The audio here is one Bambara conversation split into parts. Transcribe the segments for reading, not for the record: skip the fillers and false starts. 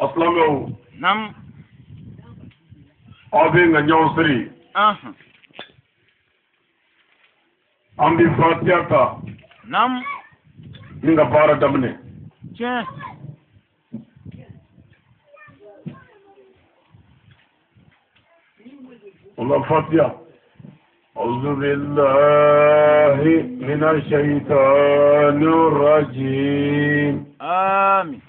A silamɛw. Naam. Aw bɛ ŋaniyaw siri. An bɛ fatiya ta. Naam. Ni ka baara daminɛ. Tiɲɛ. O la fatiya. أعوذ بالله من الشيطان الرجيم. آمين.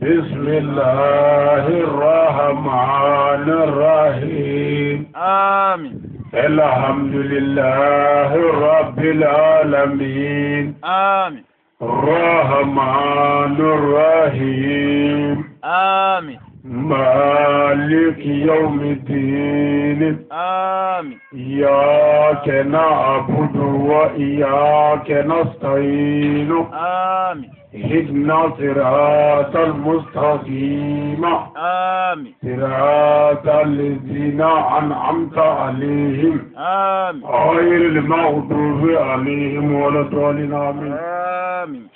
بسم الله الرحمن الرحيم. آمين. الحمد لله رب العالمين. آمين. الرحمن الرحيم. آمين. مالك يوم الدين. آمين. إياك نعبد وإياك نستعين. آمين. اهدنا صراط المستقيم. آمين. صراط الذين أنعمت عليهم. آمين. غير المغضوب عليهم ولا الضالين. آمين. آمين.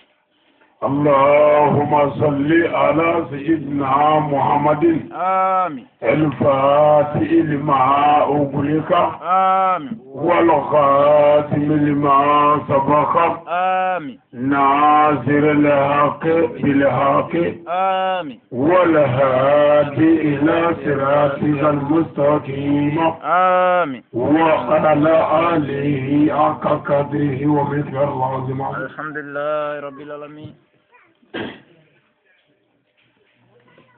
اللهم صل على سيدنا محمد. آمين. الفاتح لما أغلق. آمين. والخاتم لما سبق. آمين. ناصر الحق بالحق. آمين. والهادي إلى صراطك المستقيم. آمين. وعلى آله حق قدره ومقداره العظيم. الحمد لله رب العالمين.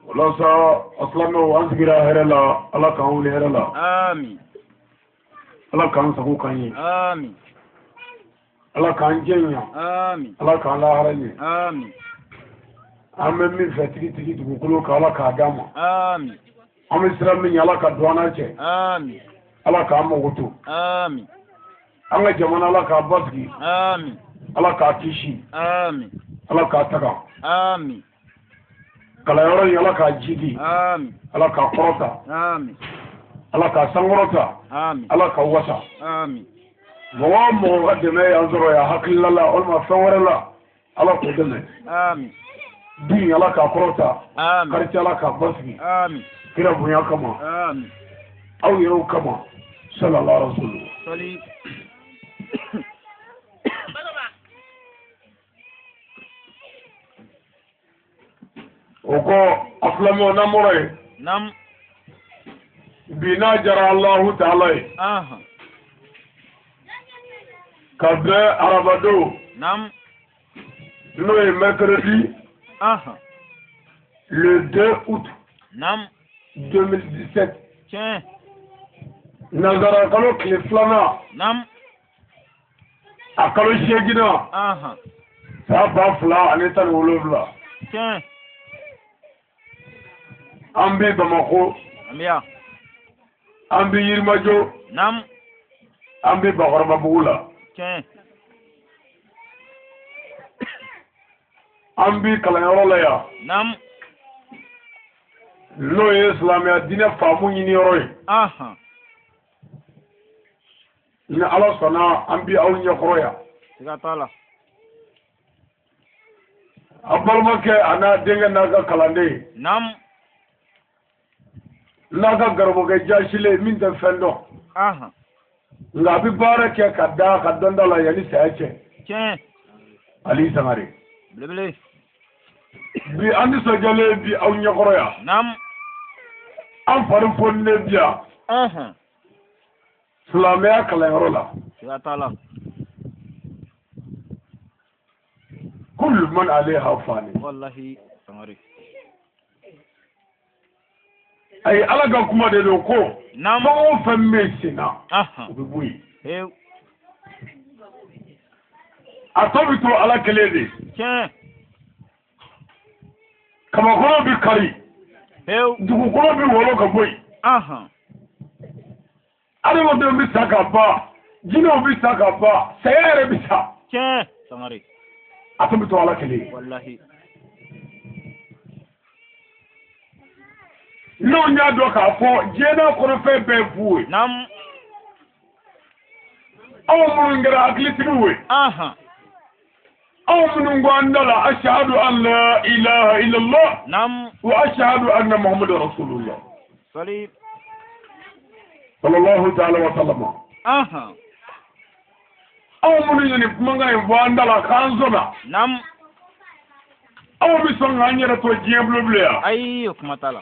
Walasa a silamɛw, an sigira hɛrɛ la, Ala k'an wuli hɛrɛ la. آمين. Ala k'an sago k'an ye. آمين. Ala k'an jɛ ɲa. آمين. Ala k'an lahara ɲɛ. آمين. An bɛ min fɛ tigitigi dugukolo kan, Ala k'a d'an ma. آمين. An bɛ siran min ɲɛ, Ala ka don an n'a cɛ. آمين. Ala k'an mago to. آمين. An ka jamana, Ala k'a basigi. آمين. Ala k'a kisi. آمين. Ala k'a taga. آمين. Kalanyɔrɔ in, Ala k'a jidi. آمين. Ala k'a kɔrɔta. آمين. Ala k'a sankɔrɔta. آمين. Ala ka wasa. آمين. Mɔgɔ o mɔgɔ ka dɛmɛ y'an sɔrɔ yan hakilila la walima fɛn wɛrɛ la, Ala k'o dɛmɛ. آمين. Du in, Ala k'a kɔrɔta. آمين. Quartier, Ala k'a basigi. آمين. Kira bonya kama. آمين. Aw yɛrɛw kama, sallallahu alaihi wa sallam. صلي. O kɔ, a silamɛw, n'an bɔra yen, Naam. bi n'a jara Alahu taala ye, ka bɛn arabadon, Naam. n'o ye mercredi le 2 août Naam. 2017, Tiɲɛ. nanzara kalo tile 2nan, Naam. a kalo 8nan, san 2017, Tiɲɛ. An bɛ Bamakɔ, An bɛ yan. an bɛ Yirimajɔ, Naam. an bɛ Bakɔrɔbabugu la. Tiɲɛ. An bɛ kalanyɔrɔ la yan, Naam. n'o ye silamɛya diinɛ faamu ɲiniyɔrɔ ye. Ni Ala sɔnna, an bɛ aw ɲɛkɔrɔ yan. Siga t'a la. A balimakɛ a n'a denkɛ n'a ka kalanden, Naam. n'a ka garibukɛ jasilen min tɛ fɛn dɔn, nka a bɛ baara kɛ ka da a ka dɔnta la yanni saya cɛ. Tiɲɛ. Ali Sangare. Belebele. Bi an nisɔndiyalen bi aw ɲɛkɔrɔ yan. Naam. An fari foninen bi yan silamɛya kalanyɔrɔ la. Siga t'a la. Kullu man alayha fani. Wallahi Sangare. Ayi, Ala ka kuma de don ko Naam. fɛn o fɛn bɛ sen na, o bɛ bɔ yen. Hewu. A tɔ bɛ to Ala kelen de. Tiɲɛ. Kamakɔrɔ bɛ kari. Hewu. Dugukolo bɛ wolo ka bɔ yen. Adamadenw bɛ sa ka ban, jinɛw bɛ sa ka ban, saya yɛrɛ bɛ sa. Tiɲɛ. Sangare. A tɔ bɛ to Ala kelen ye. Wallahi. N'o y'a dɔn k'a fɔ diɲɛ n'a kɔnɔfɛn bɛɛ ye fu ye. Naam. Aw minnu kɛra hakilitigiw ye, Aw minnu ko an da la ashhadu an la ilaha illallah. Naam. Wa ashhadu anna muhammadar rasulullah. Sali. Sallallahu ta'ala wa sallama. Aha. Aw minnu ye nin kumakan in fɔ an da la k'an sɔnna. Naam. Aw bɛ sɔn k'an yɛrɛ to diɲɛ bolo bilen yan. Ayi, o kuma t'a la.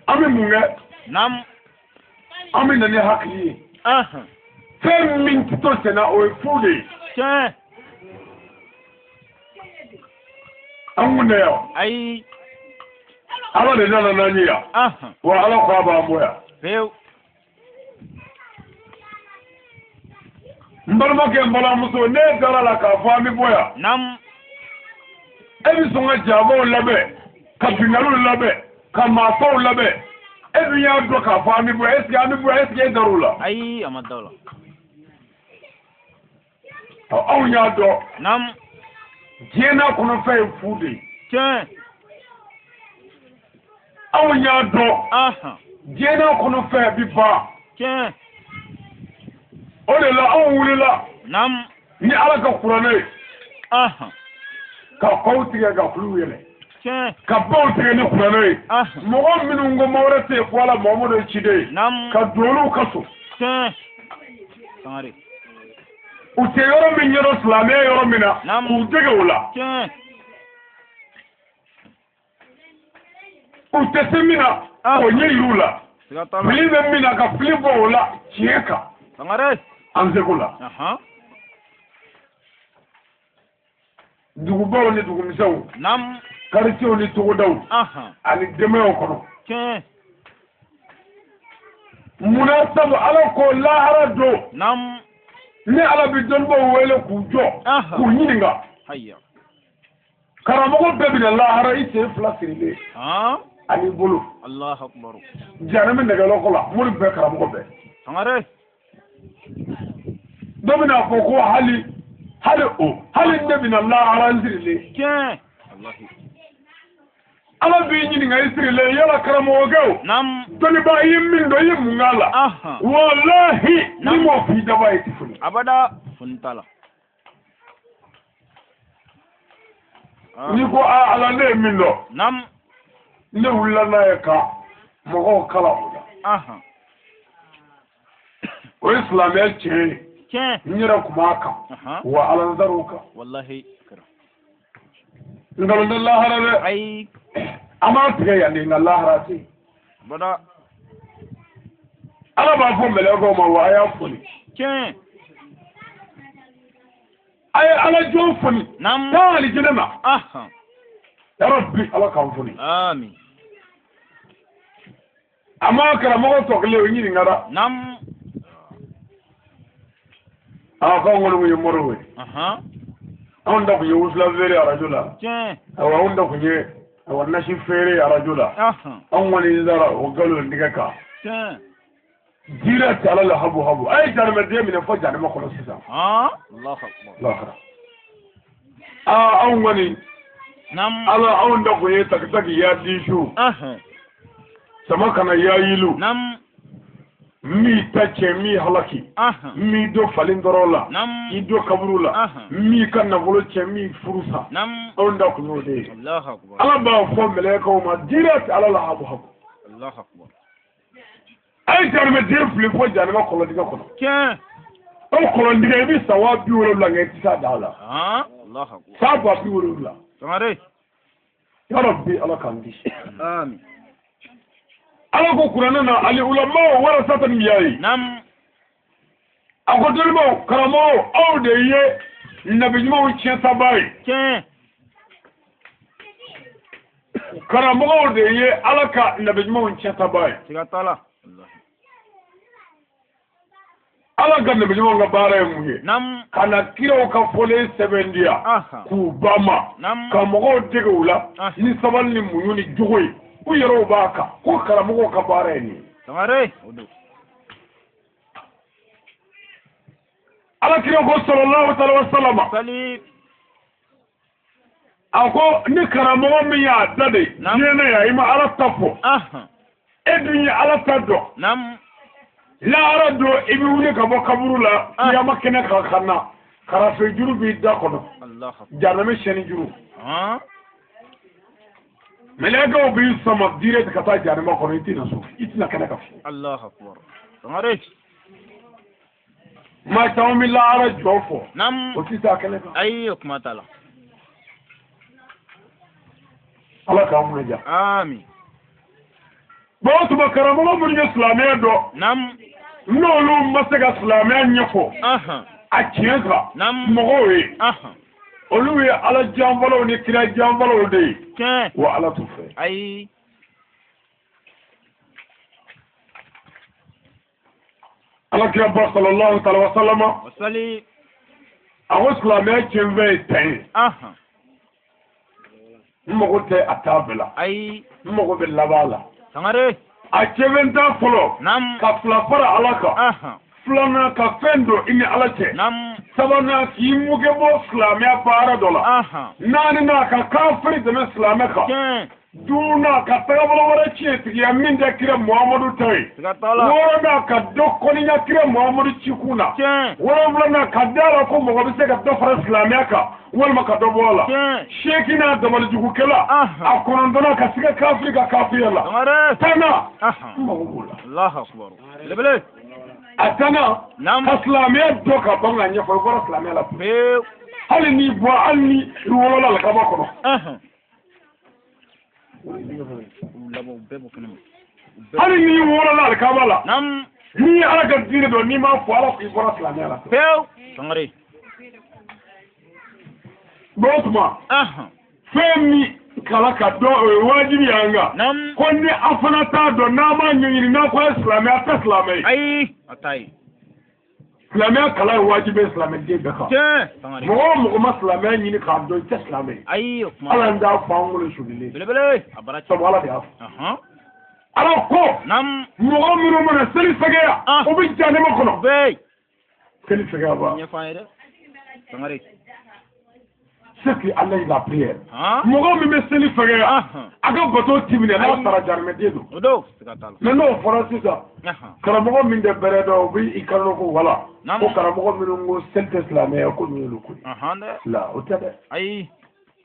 An bɛ mun kɛ? Naam. An bɛ na ni hakili ye. Aha. Fɛn min tɛ to senna o ye fu de ye. Tiɲɛ. An kun tɛ yan. Ayi. Ala de nana n'an ye yan. Aha. Wa Ala ko a b'an bɔ yan. Pewu. N balimakɛ n balimamuso ne dara la k'a fɔ an bɛ bɔ yan. Naam. E bɛ sɔn ka jabaw labɛn ka binkaliw labɛn ka maafaw labɛn e dun y'a dɔn k'a fɔ an bɛ bɔ est ce que an bɛ bɔ est ce que e dar'o la. Ayi, a ma da o la. Anw y'a dɔn. Naam. Diɲɛ n'a kɔnɔfɛn ye fu de ye. Tiɲɛ. Anw y'a dɔn. Ahan. Diɲɛ n'a kɔnɔfɛn bi ban. Tiɲɛ. O de la anw wulila. Naam. Ni Ala ka kuranɛ ye. Ahan. Ka kɔw tigɛ ka kuluw yɛlɛ. Tiɲɛ. Ka baw tigɛ ni kuranɛ ye. Ahan. Mɔgɔ minnu ko ma wɛrɛ tɛ yen fo Ala Muhamadu ye ciden ye. Naam. Ka don olu ka so. Tiɲɛ. Sangare. U tɛ yɔrɔ min ɲɛdɔn silamɛya yɔrɔ min na. Naam. K'u dege o la. Tiɲɛ. U tɛ se min na. K'o ɲɛ yir'u la. Siga t'a la. Fili bɛ min na ka fili bɔ o la tiɲɛ kan. Sangare. An seko la. Ahan. Dugubaw ni dugumisɛnw. Naam. Quartiers ni togodaw. Ahan. Ani denbayaw kɔnɔ. Tiɲɛ. Munna sabu Ala ko lahara don. Naam. Ni Ala bɛ dɔnnibaw wele k'u jɔ. Ahan. K'u ɲininka. Haya. Karamɔgɔ bɛɛ bɛna lahara i sen fila sirilen. Han. Ani bolo. Allahu akbar. Jahanama nɛgɛlɔkɔ la mori bɛɛ karamɔgɔ bɛɛ. Sangare. Dɔ bɛna fɔ ko hali hali ne bɛna lahara n sirilen. Tiɲɛ. Wallahi. Ala b'i ɲininka i sirilen yala karamɔgɔkɛw. Naam. Dɔnnibaa i ye min dɔn i ye mun k'a la. Ahan. Walahi ni m'o f'i daba ye ti foni. Abada. Foni t'a la. N'i ko aa Ala ne ye min dɔn. Naam. Ne wulila n'a ye ka mɔgɔw kalan o la. Ahan. O ye silamɛya tiɲɛ ye. Tiɲɛ. N yɛrɛ kun b'a kan. Ahan. Wa Ala n sar'o kan. Wallahi. Nkalon tɛ lahara dɛ. Ayi. An b'a tigɛ yan de nka lahara tɛ yen. Abada. Ala b'a fɔ mɛlɛkɛw ma wa a y'a foni. Tiɲɛ. A ye Ala jɔn foni. Naam. Taa alijinɛ na. Ahan. Ya Rabbi Ala k'an foni. Amin. A ma karamɔgɔ tɔ kelen o ɲininka dɛ. Naam. A k'anw kɔni kun ye moriw ye. Ahan. Anw ta kun ye wusulan feere arajo la. Tiɲɛ. Awa anw ta kun ye awa nasi feere arajo la. Ahan. Anw kɔni sara o nkalon tigɛ kan. Tiɲɛ. Diinɛ tɛ Ala la habu habu. A ye jahanamaden minɛ fo jahanama kɔnɔ sisan. Han. Allahu akbar. Lahara. Aa anw kɔni. Naam. Ala anw ta kun ye takitaki ya disu. Ahan. Sama kana ya yilu. Naam. M'i ta cɛ m'i halaki. Ahan. M'i don falen dɔrɔn la. Naam. I don kaburu la. Ahan. M'i ka nafolo cɛ m'i furu sa. Naam. Anw ta kun y'o de ye. Allahu akbar. Ala b'a fɔ mɛlɛkɛw ma diinɛ tɛ Ala la habu habu. Allahu akbar. A ye jahanamaden fili fo jahanama kɔlɔndigɛ kɔnɔ. Tiɲɛ. O kɔlɔndigɛ i bɛ san 70,000 kɛ i tɛ s'a da la. Han. Allahu akbar. San 70,000. Sangare. Ya Rabbi Ala k'an kisi. Amin. Ala ko kuranɛ na ali ulamaw warasatul anbiya. Naam. A ko dɔnnibaw karamɔgɔw aw de ye nabi ɲumanw tiɲɛtaba ye. Tiɲɛ. Karamɔgɔw de ye Ala ka nabi ɲumanw tiɲɛtaba ye. Siga t'a la. Ala ka nabi ɲumanw ka baara ye mun ye? Naam. Ka na kiraw ka fɔlen sɛbɛn di yan. Ahan. K'u ba ma. Naam. Ka mɔgɔw dege u la. Ni sabali ni muɲu ni jogo ye. U yɛrɛw b'a kan ko karamɔgɔw ka baara ye nin ye. Sangare. O don. Ala kira ko sallallahu alaihi wa sallam. Sali. A ko ni karamɔgɔ min y'a da de. Naam. Diɲɛ na yan i ma Ala ta fɔ. Ahan. E dun ye Ala ta dɔn. Naam. Lahara don i bɛ wuli ka bɔ kaburu la. Ah. Kiyama kɛnɛ kan ka na. Karafe juru b'i da kɔnɔ. Jahanama sɛni juru. Mɛlɛkɛw b'i sama direct ka taa jahanama kɔnɔ i tɛna so i tɛna kɛnɛ kan fiyewu. Allahu akbar. Sangare. Maa caman bɛ lahara jɔ fɔ. Naam. O tɛ se a kɛnɛ kan. Ayi o kuma t'a la. Ala k'an kunna diya. Amin. Bon o tuma karamɔgɔ minnu ye silamɛya dɔn. Naam. N'olu ma se ka silamɛya ɲɛfɔ. A tiɲɛ kan. Naam. Mɔgɔw ye. Olu ye ala janfalaw ni kira janfalaw de ye. Tiɲɛ. Wa ala t'u fɛ. Ayi. Ala kira ba sallallahu alaihi wa sallam. Wasali. A ko silamɛya tiɲɛfɛn ye tan ye. N mago tɛ a t'a bɛɛ la. Ayi. N mago bɛ laban la. Sangare. A tiɲɛfɛn t'a fɔlɔ. Naam. Ka fila fara ala kan. Filanan ka fɛn don i ni ala cɛ. Naam. Sabanan k'i muge bɔ silamɛya baara dɔ la. Naaninan ka kafiri dɛmɛ silamɛ kan. Tiɲɛ. Duurunan ka tagabolo wɛrɛ tiɲɛtigiya min tɛ kira Muhamadu ta ye. Siga t'a la. Wɔɔrɔnan ka dɔ kɔniya kira Muhamadu cikun na. Tiɲɛ. Wolonfilanan ka da la ko mɔgɔ bɛ se ka dɔ fara silamɛya kan walima ka dɔ bɔ a la. Tiɲɛ. Seeginnan dabalijugukɛla. A kɔnɔntɔnnan ka siga kafiri ka kafiriya la. Sangare. Tannan. N mago b'o la. Allahu akbar. Belebele. A tannan. Naam. Ka silamɛya dɔn ka ban ka ɲɛfɔ i bɔra silamɛya la pewu. Hali n'i bɔ hali ni i wolola alikaba kɔnɔ. Hali n'i wolola alikaba la. Naam. N'i ye ala ka diinɛ dɔn n'i m'a fɔ ala k'i bɔra silamɛya la pewu. Sangare. Bon o tuma. Fɛn min kala ka dɔn o ye wajibi y'an kan. Naam. Ko ni an fana t'a dɔn n'an m'a ɲɛɲini n'a ko a ye silamɛ a tɛ silamɛ ye. Ayi a t'a ye. Silamɛya kalan ye wajibi ye silamɛden bɛɛ kan. Tiɲɛ. Sangare. Mɔgɔ o mɔgɔ ma silamɛya ɲini k'a dɔn i tɛ silamɛ ye. Ayi o kuma. Ala y'an t'a fɔ an wolo sulilen. Belebele. A bara sabu ala de y'a fɔ. Ala ko. Naam. Mɔgɔ minnu mana seli fɛgɛya. O bɛ jahanama kɔnɔ. Bɛɛ. Seli fɛgɛya ba. Ɲɛfɔ an ye dɛ. Sangare. Ce qui allège la prière. Mɔgɔ min bɛ seli fɛgɛya. A ka bato ti minɛ n'a sara jahanamɛden don. O don. Siga t'a la. Mais n'o fɔra sisan. Karamɔgɔ min tɛ bɛrɛ dɔn o bɛ i kan ko wala. Ko karamɔgɔ minnu ko seli tɛ silamɛya ko ninnu y'olu ko ye. La o tɛ dɛ. Ayi.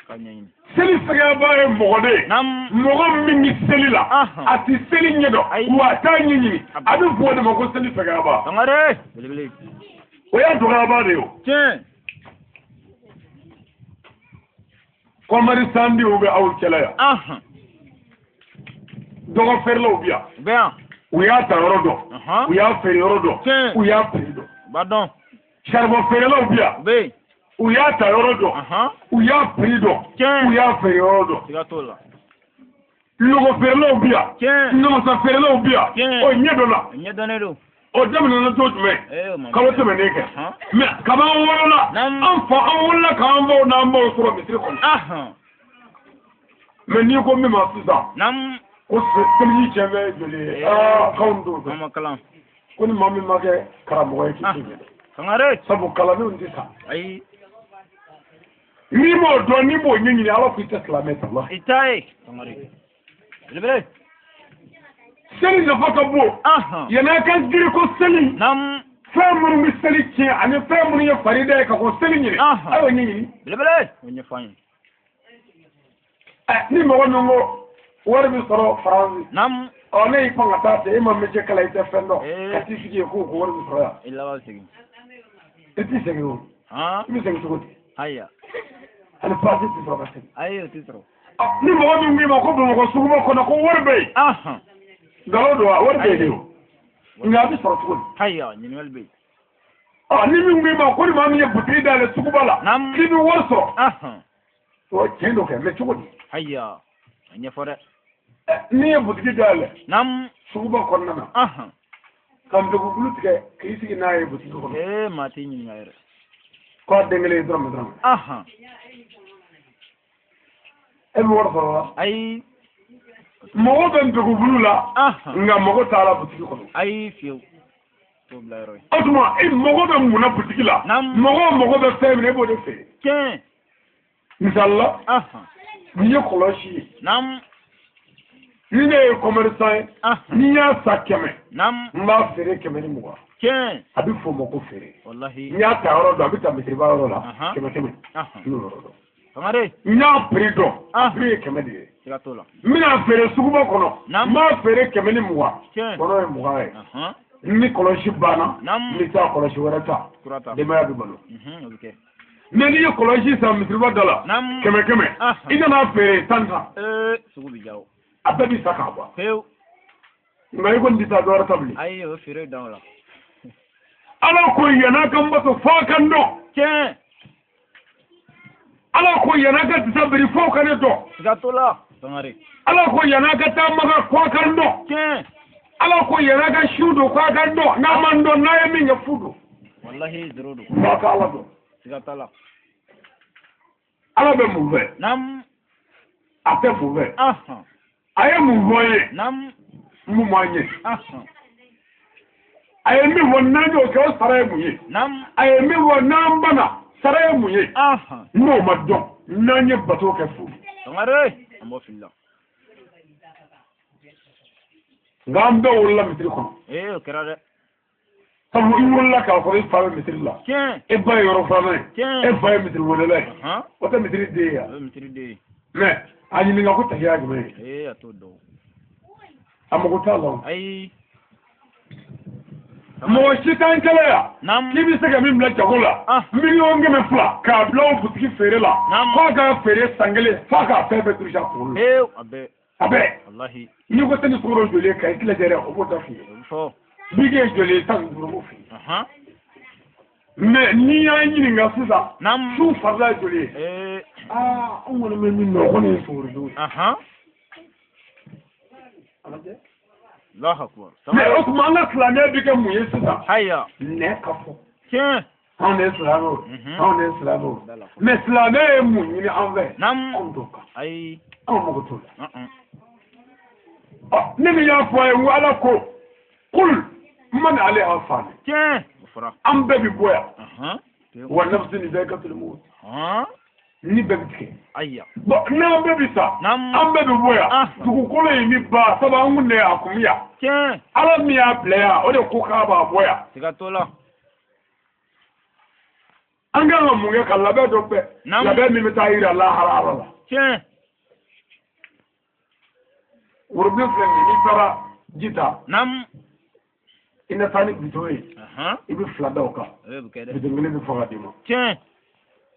Ka ɲɛɲini. Seli fɛgɛyaba ye mɔgɔ de ye. Mɔgɔ min bɛ seli la. A tɛ seli ɲɛdɔn. Wa a t'a ɲɛɲini. A bɛ fɔ o de ma ko seli fɛgɛyaba. Sangare. Belebele. O y'a dɔgɔyaba de ye o. Tiɲɛ. Commerçant bɛ aw cɛla yan. Dɔgɔ feerelaw bɛ yan. U bɛ yan. U y'a ta yɔrɔ dɔn. U y'a feere yɔrɔ dɔn. U y'a prix dɔn. U b'a dɔn. Charbon feerelaw bɛ yan. U bɛ yen. U y'a ta yɔrɔ dɔn. U y'a prix dɔn. U y'a feere yɔrɔ dɔn. Siga t'o la. Lɔgɔ feerelaw bɛ yan. Namasa feerelaw bɛ yan. O ɲɛ dɔnna. Ɲɛ dɔnnen don. O daminɛna don jumɛn? Kalo tɛmɛnen kɛ. Mais kaban an wolola. An fa an wolola k'an baw n'an baw sɔrɔ misiri kɔnɔ. Mais n'i ko min ma sisan. Ko seliji cɛ bɛ joli ye. Aa k'anw t'o dɔn. An ma kalan. Ko ni maa min ma kɛ karamɔgɔ ye k'i t'o ɲɛ dɔn. Sangare. Sabu kalandenw tɛ sa. Ayi. N'i m'o dɔn n'i m'o ɲɛɲini ala k'i tɛ silamɛ ta la. I t'a ye. Sangare. Belebele. Seli nafa ka bon. Yan'a ka girin ko seli. Naam. Fɛn minnu bɛ seli tiɲɛ ani fɛn minnu ye farida ye ka kɔn seli ɲɛ. A y'o ɲɛɲini. Belebele. O ɲɛfɔ an ye. Ni mɔgɔ min ko wari bɛ sɔrɔ Faransi. Naam. Ɔ ne y'i pan ka taa ten e ma métier kalan i tɛ fɛn dɔn. Ka t'i sigi yen ko wari bɛ sɔrɔ yan. I laban segin. I t'i segin o. I bɛ segin cogo di? Ayiwa. Hali paase tɛ sɔrɔ ka segin. Ayi o tɛ sɔrɔ. Ni mɔgɔ min k'i ma ko Bamakɔ suguba kɔnɔ ko wari bɛ yen. Nkalon don wa wari bɛ yen de o. Nka a bɛ sɔrɔ cogo di? Ayiwa ɲininkali bɛ yen. Ɔ ni min k'i ma ko ni maa min ye butigi dayɛlɛ suguba la. K'i bɛ wari sɔrɔ. O tiɲɛ don kɛ mais cogo di? Ayiwa a ɲɛfɔ dɛ. N'i ye butigi dayɛlɛ. Naam. Suguba kɔnɔna na. Ka npogokulu tigɛ k'i sigi n'a ye butigi kɔnɔ. Ee maa t'i ɲininka yɛrɛ. K'a den kelen ye dɔrɔmɛ dɔrɔmɛ. E bɛ wari sɔrɔ wa? Ayi. Mɔgɔ bɛ npogokulu la. Nka mɔgɔ t'a la butigi kɔnɔ. Ayi fiyewu. T'o bila yɔrɔ ye. O tuma e mɔgɔ bɛ mun na butigi la? Mɔgɔ o mɔgɔ bɛ fɛn min na e b'o de feere. Tiɲɛ. Misali la. Nin ye kɔlɔsi ye. Naam. Ni ne ye commerçant ye, ni n y'a san 100, n b'a feere 120. Tiɲɛ. A bɛ f'o ma ko feere. Walahi. N y'a ta yɔrɔ dɔn, a bɛ ta misiriba yɔrɔ la, 100 100. N y'o yɔrɔ dɔn. Sangare. N y'a prix dɔn, a prix ye 100 de ye. Siga t'o la. N bɛna feere suguba kɔnɔ, n b'a feere 120. Tiɲɛ. Kɔnɔ ye 20 ye. Ni kɔlɔsi banna, n bɛ taa kɔlɔsi wɛrɛ ta. Denbaya bɛ balo. O bɛ kɛ. Mais n'i ye kɔlɔsi san misiriba da la, 100 100, i nana feere 10 10. Sugu bɛ ja o. A bɛɛ bɛ sa k'a ban. Pewu. Nka i kɔni tɛ taa dɔ wɛrɛ ta bilen. Ayi, o feere dan o la. Ala ko yann'a ka n bato f'a ka n dɔn. Tiɲɛ. Ala ko yann'a ka disa biri f'o ka ne dɔn. Siga t'o la. Sangare. Ala ko yann'a ka taa Maka k'a ka n dɔn. Tiɲɛ. Ala ko yann'a ka su don k'a ka n dɔn. N'a ma n dɔn, n'a ye min kɛ fu don. Walahi zéro don. F'a ka Ala dɔn. Siga t'a la. Ala bɛ mun fɛ? Naamu. A tɛ mun fɛ? A ye mun fɔ n ye? Naamu. Mun m'an ye? A ye min fɔ n'an y'o kɛ, o sara ye mun ye? Naamu. A ye min fɔ n'an banna, sara ye mun ye? N'o ma dɔn, n'an ye bato kɛ fu. Sangare. An bɔ fili la. Nka an bɛɛ wolola misiri kɔnɔ. O kɛra dɛ. Sabu i wolola k'a sɔrɔ i fa bɛ misiri la. Tiɲɛ. E ba ye yɔrɔ filanan ye. Tiɲɛ. E fa ye misiri welela ye. O tɛ misiri den ye wa? O ye misiri den ye. Mais a ɲininka ko tahiya jumɛn ye? A t'o dɔn. A mago t'a la o. Ayi. Mɔgɔ si t'an kɛlɛ yan. K'i bɛ se ka min bila jago la. 200 000 k'a bila o butigi feere la. F'a k'a feere san kelen f'a k'a fɛn bɛɛ durusi a kunkolo la. A bɛɛ. A bɛɛ. Walahi. N'i ko tɛ ni sukaro joli ye ka i tila dɛ, o b'o da f'i ye. O bɛ fɔ. Bigi ye joli ye 15 o b'o f'i ye. Mais n'i y'an ɲininka sisan. Su farila ye joli ye. Anw kɔni bɛ min dɔn, o kɔni ye sukaro dun ye. Allahu akbar. Mais o tuma an ka silamɛya bɛ kɛ mun ye sisan? Ayiwa. Nɛ ka fɔ. Tiɲɛ. Anw de ye silamɛw ye. Anw de ye silamɛw ye. Mais silamɛ ye mun ɲini an fɛ? Anw t'o kan. Ayi. Anw mago t'o la. Ne min y'a fɔ a ye, n ko Ala ko kul man alayha fan. Tiɲɛ. O fɔra. An bɛɛ bɛ bɔ yan. Wa nafsin zaikatul maut. Ni bɛɛ bɛ tigɛ. Ayiwa. Bon n'an bɛɛ bɛ sa. An bɛɛ bɛ bɔ yan. Dugukolo in bɛ ban sabu an kun de a kun bɛ yan. Tiɲɛ. Ala min y'a bila yan, o de ko k'a b'a bɔ yan. Siga t'o la. An kan ka mun kɛ ka labɛn dɔ bɛɛ. Labɛn min bɛ taa yira lahara Ala la. Tiɲɛ. Worobinɛ filɛ nin ye, n'i taara ji ta. Naamu. I na taa ni bitɔn ye. I bɛ 2 da o kan. Bitɔn kelen bɛ fɔ ka d'i ma. Tiɲɛ.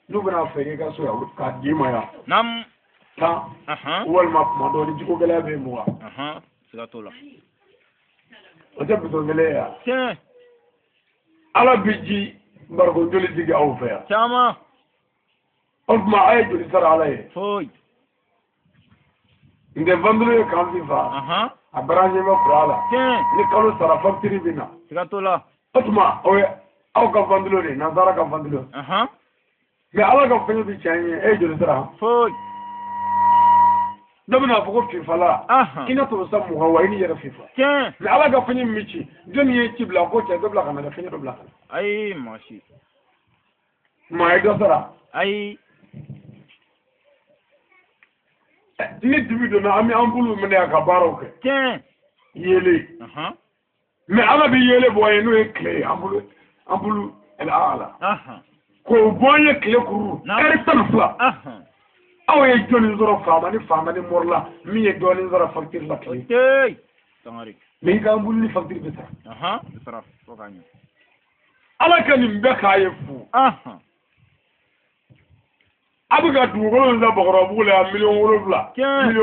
N'u bɛna feere i ka so yan k'a d'i ma yan. Naamu. 10. Walima kuma dɔw ni jiko gɛlɛya bɛ yen 20. Siga t'o la. O tɛ bitɔn kelen ye yan. Tiɲɛ. Ala bɛ ji barikon joli jigin aw fɛ yan. Caman. O tuma a ye joli sara Ala ye. Foyi. N tɛ ventilo ye k'an fifa. A branché bɛ courant la. Tiɲɛ. Ni kalo sara facture bɛ na. Siga t'o la. O tuma o ye aw ka ventilo de ye, nansara ka ventilo. Mais Ala ka fɛn bɛ tiɲɛ ye, e ye joli sara? Foyi. Dɔ bɛna fɔ ko fifala. I n'a tɔmɔ sa 20 wa i n'i yɛrɛ fifa. Tiɲɛ. Mais Ala ka fɛn min bɛ ci, jɔnni ye ci bila ko cɛ dɔ bila ka na dɛ, fɛn dɔ bila ka na. Ayi maa si. Maa ye dɔ sara? Ayi. Ni dibi donna an bɛ anpulu minɛ yan ka baaraw kɛ. Tiɲɛ. Yeelen. Mais Ala bɛ yeelen bɔ an ye n'o ye tile ye, anpulu ala. K'o bɔ an ye tile kuru ɛri 12. Aw ye jɔnni sɔrɔ faama ni faama ni mori la min ye dɔɔnin sɔrɔ facture la tile. Mais i ka anpulu ni facture bɛ sara. Ala ka nin bɛɛ k'a ye fu. A bɛ ka dugukolo in san Bakɔrɔbabugu la yan 7 000 000 6 000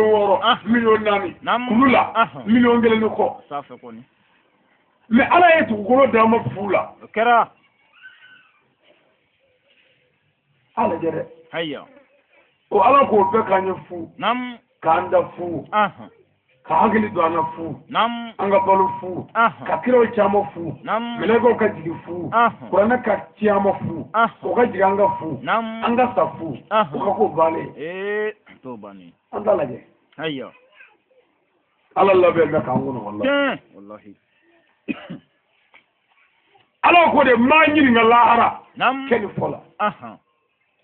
000 kulu la 1 1.5 million. Mais Ala ye dugukolo d'an ma fu la. O kɛra. A lajɛ dɛ. Ayiwa. O Ala k'o bɛɛ k'an ye fu. Naamu. K'an da fu. Ka hakili don an na fu. Naamu. An ka balo fu. Ka kiraw caman fu. Naamu. Mɛlɛkɛw ka jigin fu. Kuranɛ ka ci an ma fu. O ka jigin an ka fu. Naamu. An ka sa fu. O ka ko bannen. T'o bannen. An t'a lajɛ. Ayiwa. Ala labɛn bɛ k'an kɔnɔ walahi. Tiɲɛ. Walahi. Ala ko de maa ɲininka lahara. Naamu. Kɛ nin fɔ la.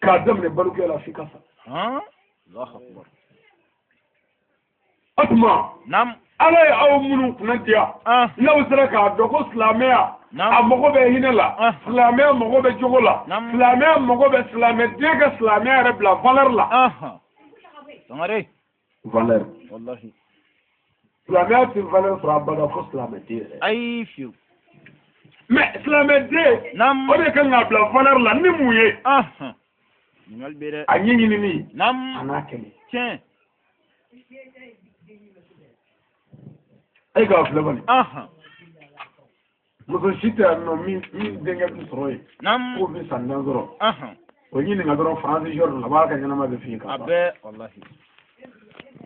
K'a daminɛ balikuya la f'i ka sa. Allahu akbar. O tuma ala ye aw minnu kunna diya n'aw sera k'a dɔn ko silamɛya a mago bɛ hinɛ la silamɛya mago bɛ jogo la silamɛya mago bɛ silamɛden ka silamɛya yɛrɛ bila valeur la. Sangare. Valeur. Wallahi. Silamɛya tɛ valeur sɔrɔ abada fo silamɛden yɛrɛ. Ayi fiyewu. Mais silamɛden o de kan k'a bila valeur la ni mun ye. Ɲininkali bɛ dɛ. A ɲɛɲinini. A n'a kɛlɛ. Tiɲɛ. E k'a filɛ bani. Muso si tɛ yan nɔ min denkɛ bɛ sɔrɔ yen. K'o bɛ san 10 sɔrɔ. O ɲininka dɔrɔn faransi jɔyɔrɔ la a b'a ka ɲɛnama bɛ f'i ye k'a ban. A bɛɛ walahi.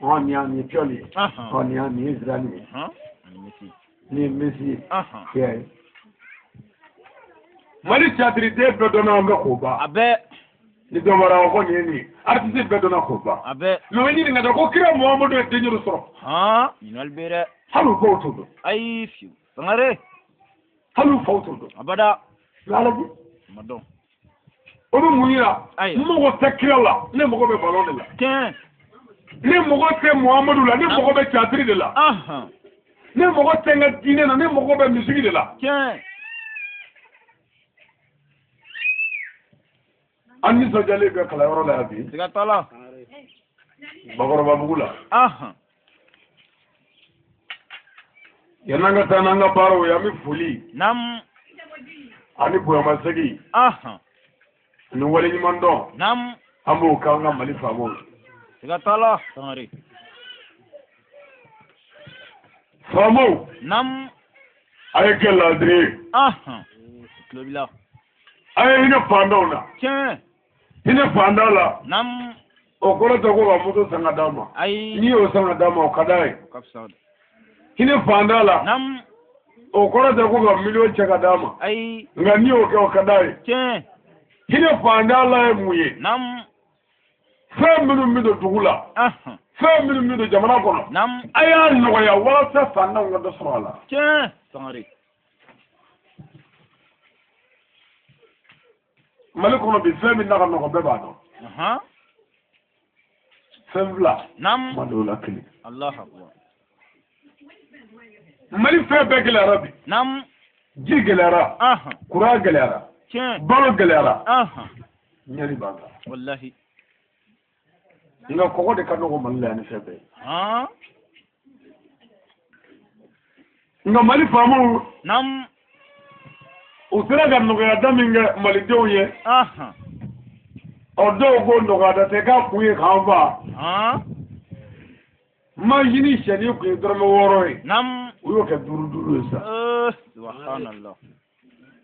Ɔ nin ye Pioli ye. Ɔ nin ye Zidane ye. Nin ye Messi ye. I y'a ye. Mali théâtre-den bɛɛ dɔnna an bɛ k'o ban. A bɛɛ. Ni dɔ bɔra ko nin ye nin ye artiste bɛɛ dɔnna k'o ban. A bɛɛ. Mais o ɲininka dɔrɔn ko kira Muhamadu ye den joli sɔrɔ. Ɲininkali bɛ dɛ. Hali u faw t'o dɔn. Ayi fiyewu. Sangare. Hali u faw t'o dɔn. Abada. Mais ala bi. Ma dɔn. O bɛ mun yira. N mago tɛ kira la ne mago bɛ ballon de la. Tiɲɛ. Ne mago tɛ Muhamadu la ne mago bɛ théâtre de la. Ne mago tɛ n ka diinɛ na ne mago bɛ musique de la. Tiɲɛ. An nisɔndiyalen bɛ kalanyɔrɔ la yan bi. Siga t'a la. Bakɔrɔbabugu la. Yan'an ka taa n'an ka baaraw ye an bɛ foli. Ani bonyamasegin. Ani waleɲumandɔn. An b'o k'an ka Mali faamaw ye. Siga t'a la. Sangare. Faamaw. A ye kɛ laadiri ye. Tulo b'i la. A ye hinɛ faantanw na. Tiɲɛ. Hinɛ faantan la. O kɔrɔ tɛ ko ka moto san ka d'a ma. Ayi. N'i y'o san ka d'a ma o ka d'a ye. O ka fisa dɛ. Hinɛ faantan la. O kɔrɔ tɛ ko ka miliyɔn cɛ ka d'a ma. Ayi. Nka n'i y'o kɛ o ka d'a ye. Tiɲɛ. Hinɛ faantan la ye mun ye. Fɛn minnu bɛ don dugu la. Fɛn minnu bɛ don jamana kɔnɔ. A y'a nɔgɔya walasa faantanw ka dɔ sɔrɔ a la. Tiɲɛ. Sangare. Mali kɔnɔ bi fɛn min na ka nɔgɔn bɛɛ b'a dɔn. Fɛn fila. Ma dɔw la kelen. Alahu akubar. Mali fɛn bɛɛ gɛlɛyara bi. Ji gɛlɛyara. Courant gɛlɛyara. Balo gɛlɛyara. Ɲani b'an kan. Walahi. Nka kɔgɔ de ka nɔgɔn Mali la yan ni fɛn bɛɛ ye. Nka Mali faamaw. U sera ka nɔgɔyada min kɛ malidenw ye. Ɔ dɔw ko nɔgɔyada tɛ k'a kun ye k'an fa. Mansin sɛni kun ye dɔrɔmɛ 6 ye. U y'o kɛ 5 5 ye sisan. Subhanallah.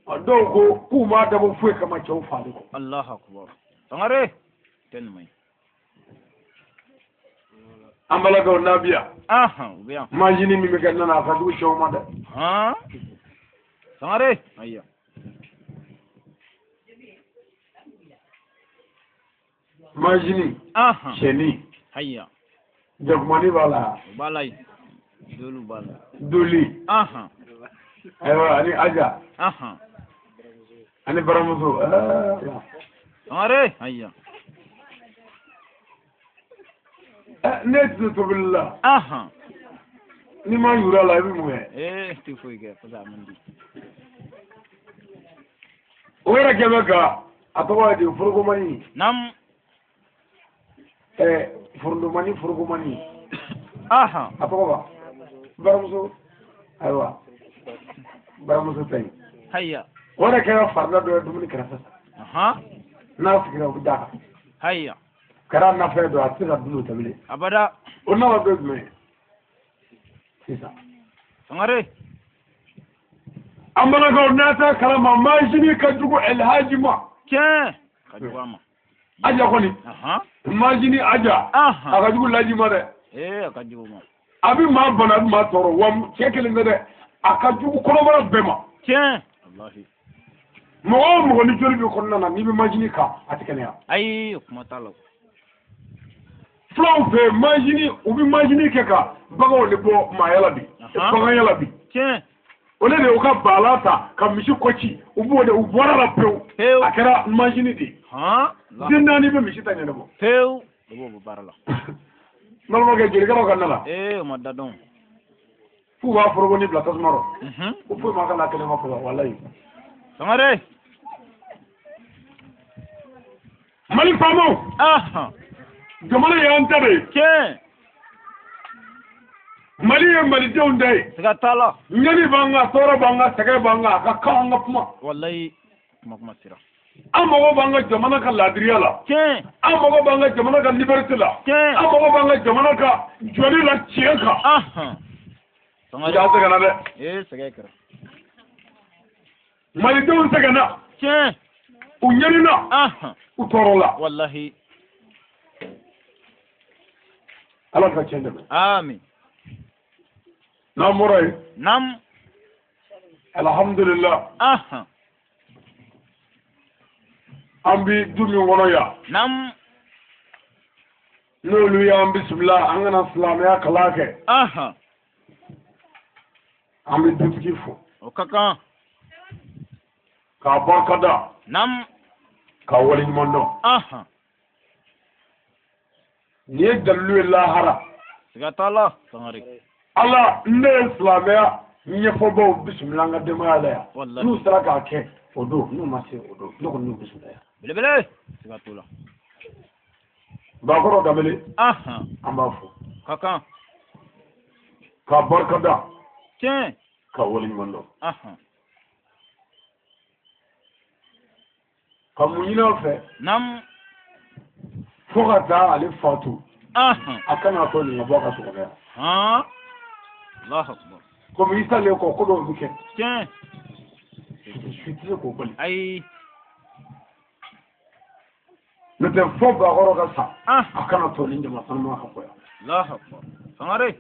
Ɔ dɔw ko k'u m'a dabɔ foyi kama cɛw faali kɔ. Allahu akbar. Sangare. Tɛ nin man ɲi. An balakaw n'a bi yan. U bɛ yan. Mansin min bɛ kɛ nana a ka jugu cɛw ma dɛ. Sangare. Ayiwa. Mansin. Sɛni. Ayiwa. Jakumani b'a la. O b'a la yen. Dolu b'a la. Doli. Ayiwa ani Aja. Ani baramuso. Sangare. Ayiwa. Ne tɛ se tobili la. N'i ma yura la i bɛ mun kɛ. Ee tɛ foyi kɛ parce que a man di. O yɛrɛ kɛ bɛ ka a tɔgɔ ye di forokomani. Forodomani forokomani. A tɔgɔ ba. Baramuso. Ayiwa. Baramuso ta yen. Haya. O yɛrɛ kɛra farida dɔ ye dumuni kɛrɛfɛ sa. N'a sigira o bɛ d'a kan. Haya. Kɛra nafɛn dɔ ye a tɛ se ka dun o tɛ bilen. Abada. O nafa dɔ ye jumɛn ye sisan. Sangare. An balakaw n'a t'a kalama mansin ka jugu Elhaji ma. Tiɲɛ. Ka jugu a ma. Aja kɔni. Mansin Aja. A ka jugu Laji ma dɛ. Ee a ka jugu ma. A bɛ maa bana a bɛ maa tɔɔrɔ wa cɛ kelen tɛ dɛ a ka jugu kɔnɔbara bɛɛ ma. Tiɲɛ. Walahi. Mɔgɔ o mɔgɔ ni joli bɛ kɔnɔna na n'i bɛ mansin kan a tɛ kɛnɛya. Ayi o kuma t'a la. Fulaw fɛ mansin u bɛ mansin kɛ ka baganw de bɔ maaya la bi. Bagan ya la bi. Tiɲɛ. O de u ka baala ta ka misi kɔci u b'o de u bɔra la pewu. A kɛra mansin de ye. Den 4 bɛ misi ta ɲɛnabɔ. Pewu. O b'o bɔ baara la. N balimakɛ jelikɛlaw ka na la. Ee o ma da dɔn. F'u b'a foroko ni bila tasuma rɔ. Ko foyi ma k'a la kelen ma fɔlɔ walayi. Sangare. Mali faamaw. Jamana y'an ta de ye. Tiɲɛ. Mali ye malidenw ta ye. Siga t'a la. Ɲani b'an kan, tɔɔrɔ b'an kan, sɛgɛn b'an kan, a ka kan an ka kuma. Walayi kuma sera. An mago b'an ka jamana ka laadiriya la. Tiɲɛ. An mago b'an ka jamana ka liberté la. Tiɲɛ. An mago b'an ka jamana ka jɔli la tiɲɛ kan. Sangare. Ja sɛgɛnna dɛ. Ee sɛgɛn kɛra. Malidenw sɛgɛnna. Tiɲɛ. U ɲanina. U tɔɔrɔla. Walahi. Ala ka tiɲɛ dɛmɛ. Amin. N'an bɔra yen. Naam. Alhamdulillah. An bi du min kɔnɔ yan. Naam. N'olu y'an bisimila an kana silamɛya kalan kɛ. An bɛ dutigi fo. O ka kan. K'a barikada. Naam. K'a waleɲuman dɔn. Nin ye dalilu ye lahara. Siga t'a la Sangare. Ala ne ye silamɛya ɲɛfɔbaw bisimila an ka denbaya la yan. N'u sera k'a kɛ o don, n'u ma se o don, ne kɔni y'u bisimila yan. Belebele. Siga t'o la. Bakɔrɔ Danbele. An b'a fo. Ka kan. K'a barikada. Tiɲɛ. K'a waleɲuman dɔn. Ka mun ɲini aw fɛ. Naam. Fo ka taa ale fatu. A kana to nin ka bɔ a ka so kɔnɔ yan. Allahu akbar. Komi i salen kɔ ko dɔw bɛ kɛ. Tiɲɛ. Su tɛ se k'o bali. Ayi. N'o tɛ fo Bakɔrɔ ka sa. A kana to nin jama sanuma ka bɔ yan. Allahu akbar. Sangare.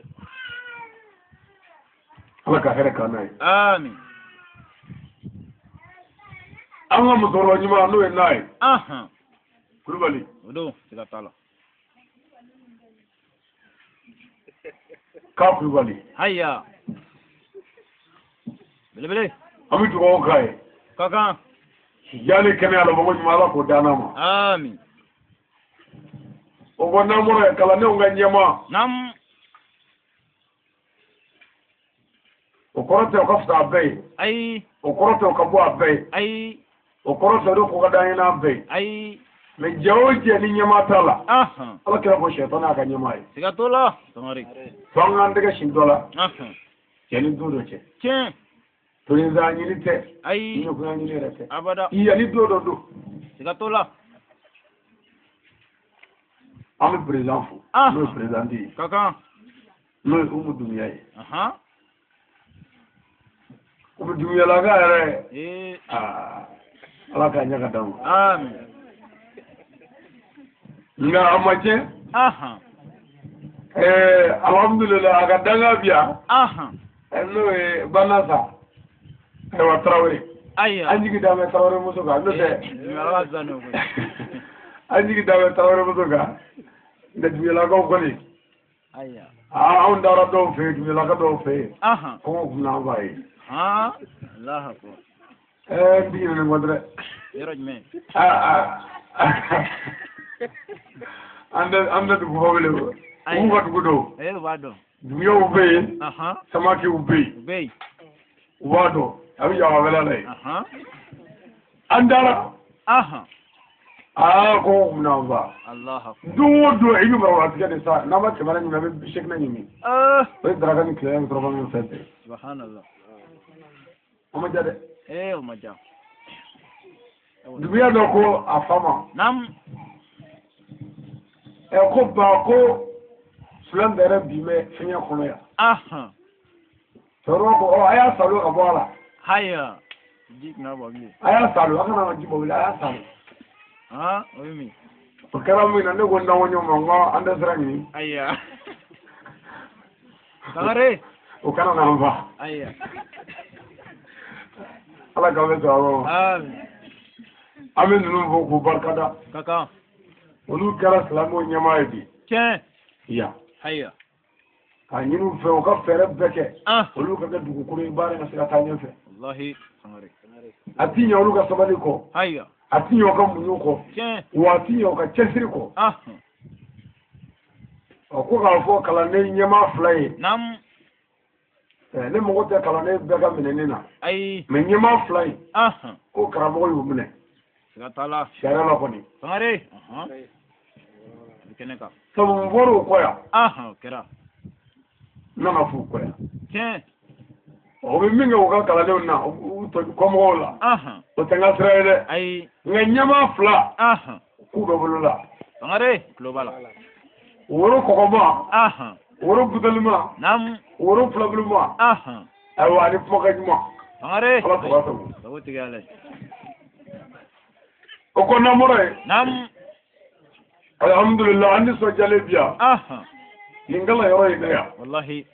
Ala ka hɛrɛ k'an n'a ye. Amin. An ka musokɔrɔba ɲuman n'o ye n'a ye. Kulubali. O don siga t'a la. K'a Kulubali. Haya. Belebele. An bɛ dugawu k'a ye. Ka kan. Yanni kɛnɛya la mɔgɔ ɲuman Ala k'o d'an ma. Amin. O ko n'an bɔra yen kalandenw ka ɲɛmaa. Naam. O kɔrɔ tɛ o ka fisa a bɛɛ ye. Ayi. O kɔrɔ tɛ o ka bɔ a bɛɛ ye. Ayi. O kɔrɔ tɛ o ko ka d'an ye n'a bɛɛ ye. Ayi. Mais jɛ o jɛ ni ɲɛmaa t'a la. Ala kɛra ko sɛtana y'a ka ɲɛmaa ye. Siga t'o la. Sangare. Fo an k'an tɛgɛ sin dɔ la. Cɛ ni don dɔ cɛ. Tiɲɛ. Tolinzan ɲini tɛ. Ayi. Ɲɛkunya ɲini yɛrɛ tɛ. Abada. Yanni don dɔ don. Siga t'o la. An bɛ président fo. N'o ye président ye. Ka kan. N'o ye Umu Dunbiya ye. Umu Dunbiyalaka yɛrɛ. Ala k'a ɲɛ ka d'an ma. Amin. Nka a ma tiɲɛ. Alhamdulilah a ka danga bi yan. N'o ye Banasa. Ayiwa Tarawele. An jigi da bɛ Tarawele muso kan n'o tɛ. An jigi da bɛ Tarawele muso kan. Nka Dunbiyalakaw kɔni. Anw taara dɔw fɛ yen, Dunbiyalaka dɔw fɛ yen. Kɔngɔ kun n'an fa ye. N t'i ɲinɛ nin kɔ dɛ. Yɔrɔ jumɛn? An tɛ dugu fɔ bilen o. U ka dugu dɔw. U b'a dɔn. Dunbiyaw bɛ yen. Samakew bɛ yen. U b'a dɔn. A bɛ yafa la yen. An taara. Aa ko kun n'an fa. Don o don i bɛ barabatigɛ de sa n'a ma kɛmɛ ɲini a bɛ 80 ɲini. O ye daraka ni tilegan ni surafana ni fɛn bɛɛ. Subhanallah. O ma diya dɛ. O ma diya. Dunbiya dɔ ko a fa ma. Naam. Ko ba ko Sulɛn yɛrɛ bi bɛ fɛngɛ kɔnɔ yan. Cɛkɔrɔba ko a y'a salo ka bɔ a la. Haya. Ji kana bɔ bilen. A y'a salo a kana ji bɔ bilen a y'a salo. O ye min. O kɛra min na ne ko n danko ɲɔgɔn ma n ko an tɛ sira ɲini. Ayiwa. Sangare. O kana n'an fa. Ayiwa. Ala k'an bɛ sɔrɔ ma. Amin. An bɛ ninnu fo k'u barikada. Ka kan. Olu kɛra silamɛw ɲɛmaa ye bi. Tiɲɛ. Yan. Ayiwa. K'a ɲini u fɛ u ka fɛɛrɛ bɛɛ kɛ. Olu ka kɛ dugukolo ye baara ka se ka taa ɲɛfɛ. Walahi Sangare. A ti ɲɛ olu ka sabali kɔ. Ayiwa. A ti ɲɛ u ka muɲu kɔ. Tiɲɛ. Wa a ti ɲɛ u ka cɛsiri kɔ. Ɔ ko k'a fɔ kalanden ɲɛmaa fila ye. Naam. Ne mago tɛ kalanden bɛɛ ka minɛni na. Ayi. Mais ɲɛmaa fila in. Ko karamɔgɔ y'u minɛ. Siga t'a la. Sariya la kɔni. Sangare. Kɛnɛ kan. Sabu n bɔra o kɔ yan. O kɛra. N nana f'u kɔ yan. Tiɲɛ. O bɛ min kɛ u ka kalandenw na u kɔmɔgɔw la. O tɛ n ka sira ye dɛ. Ayi. Nka ɲɛmaa fila. K'u bɛ bolo la. Sangare tulo b'a la. Woro kɔgɔma. Woro butelima. Naam. Woro filabuluma. Ayiwa ani kumakan ɲuman. Sangare. Ala tɔgɔ sago. Sago tigi ala ye. O kɔ n'an bɔra yen. Naam. Alhamdulilah an nisɔndiyalen bi yan. Nin kalan yɔrɔ in na yan. Walahi.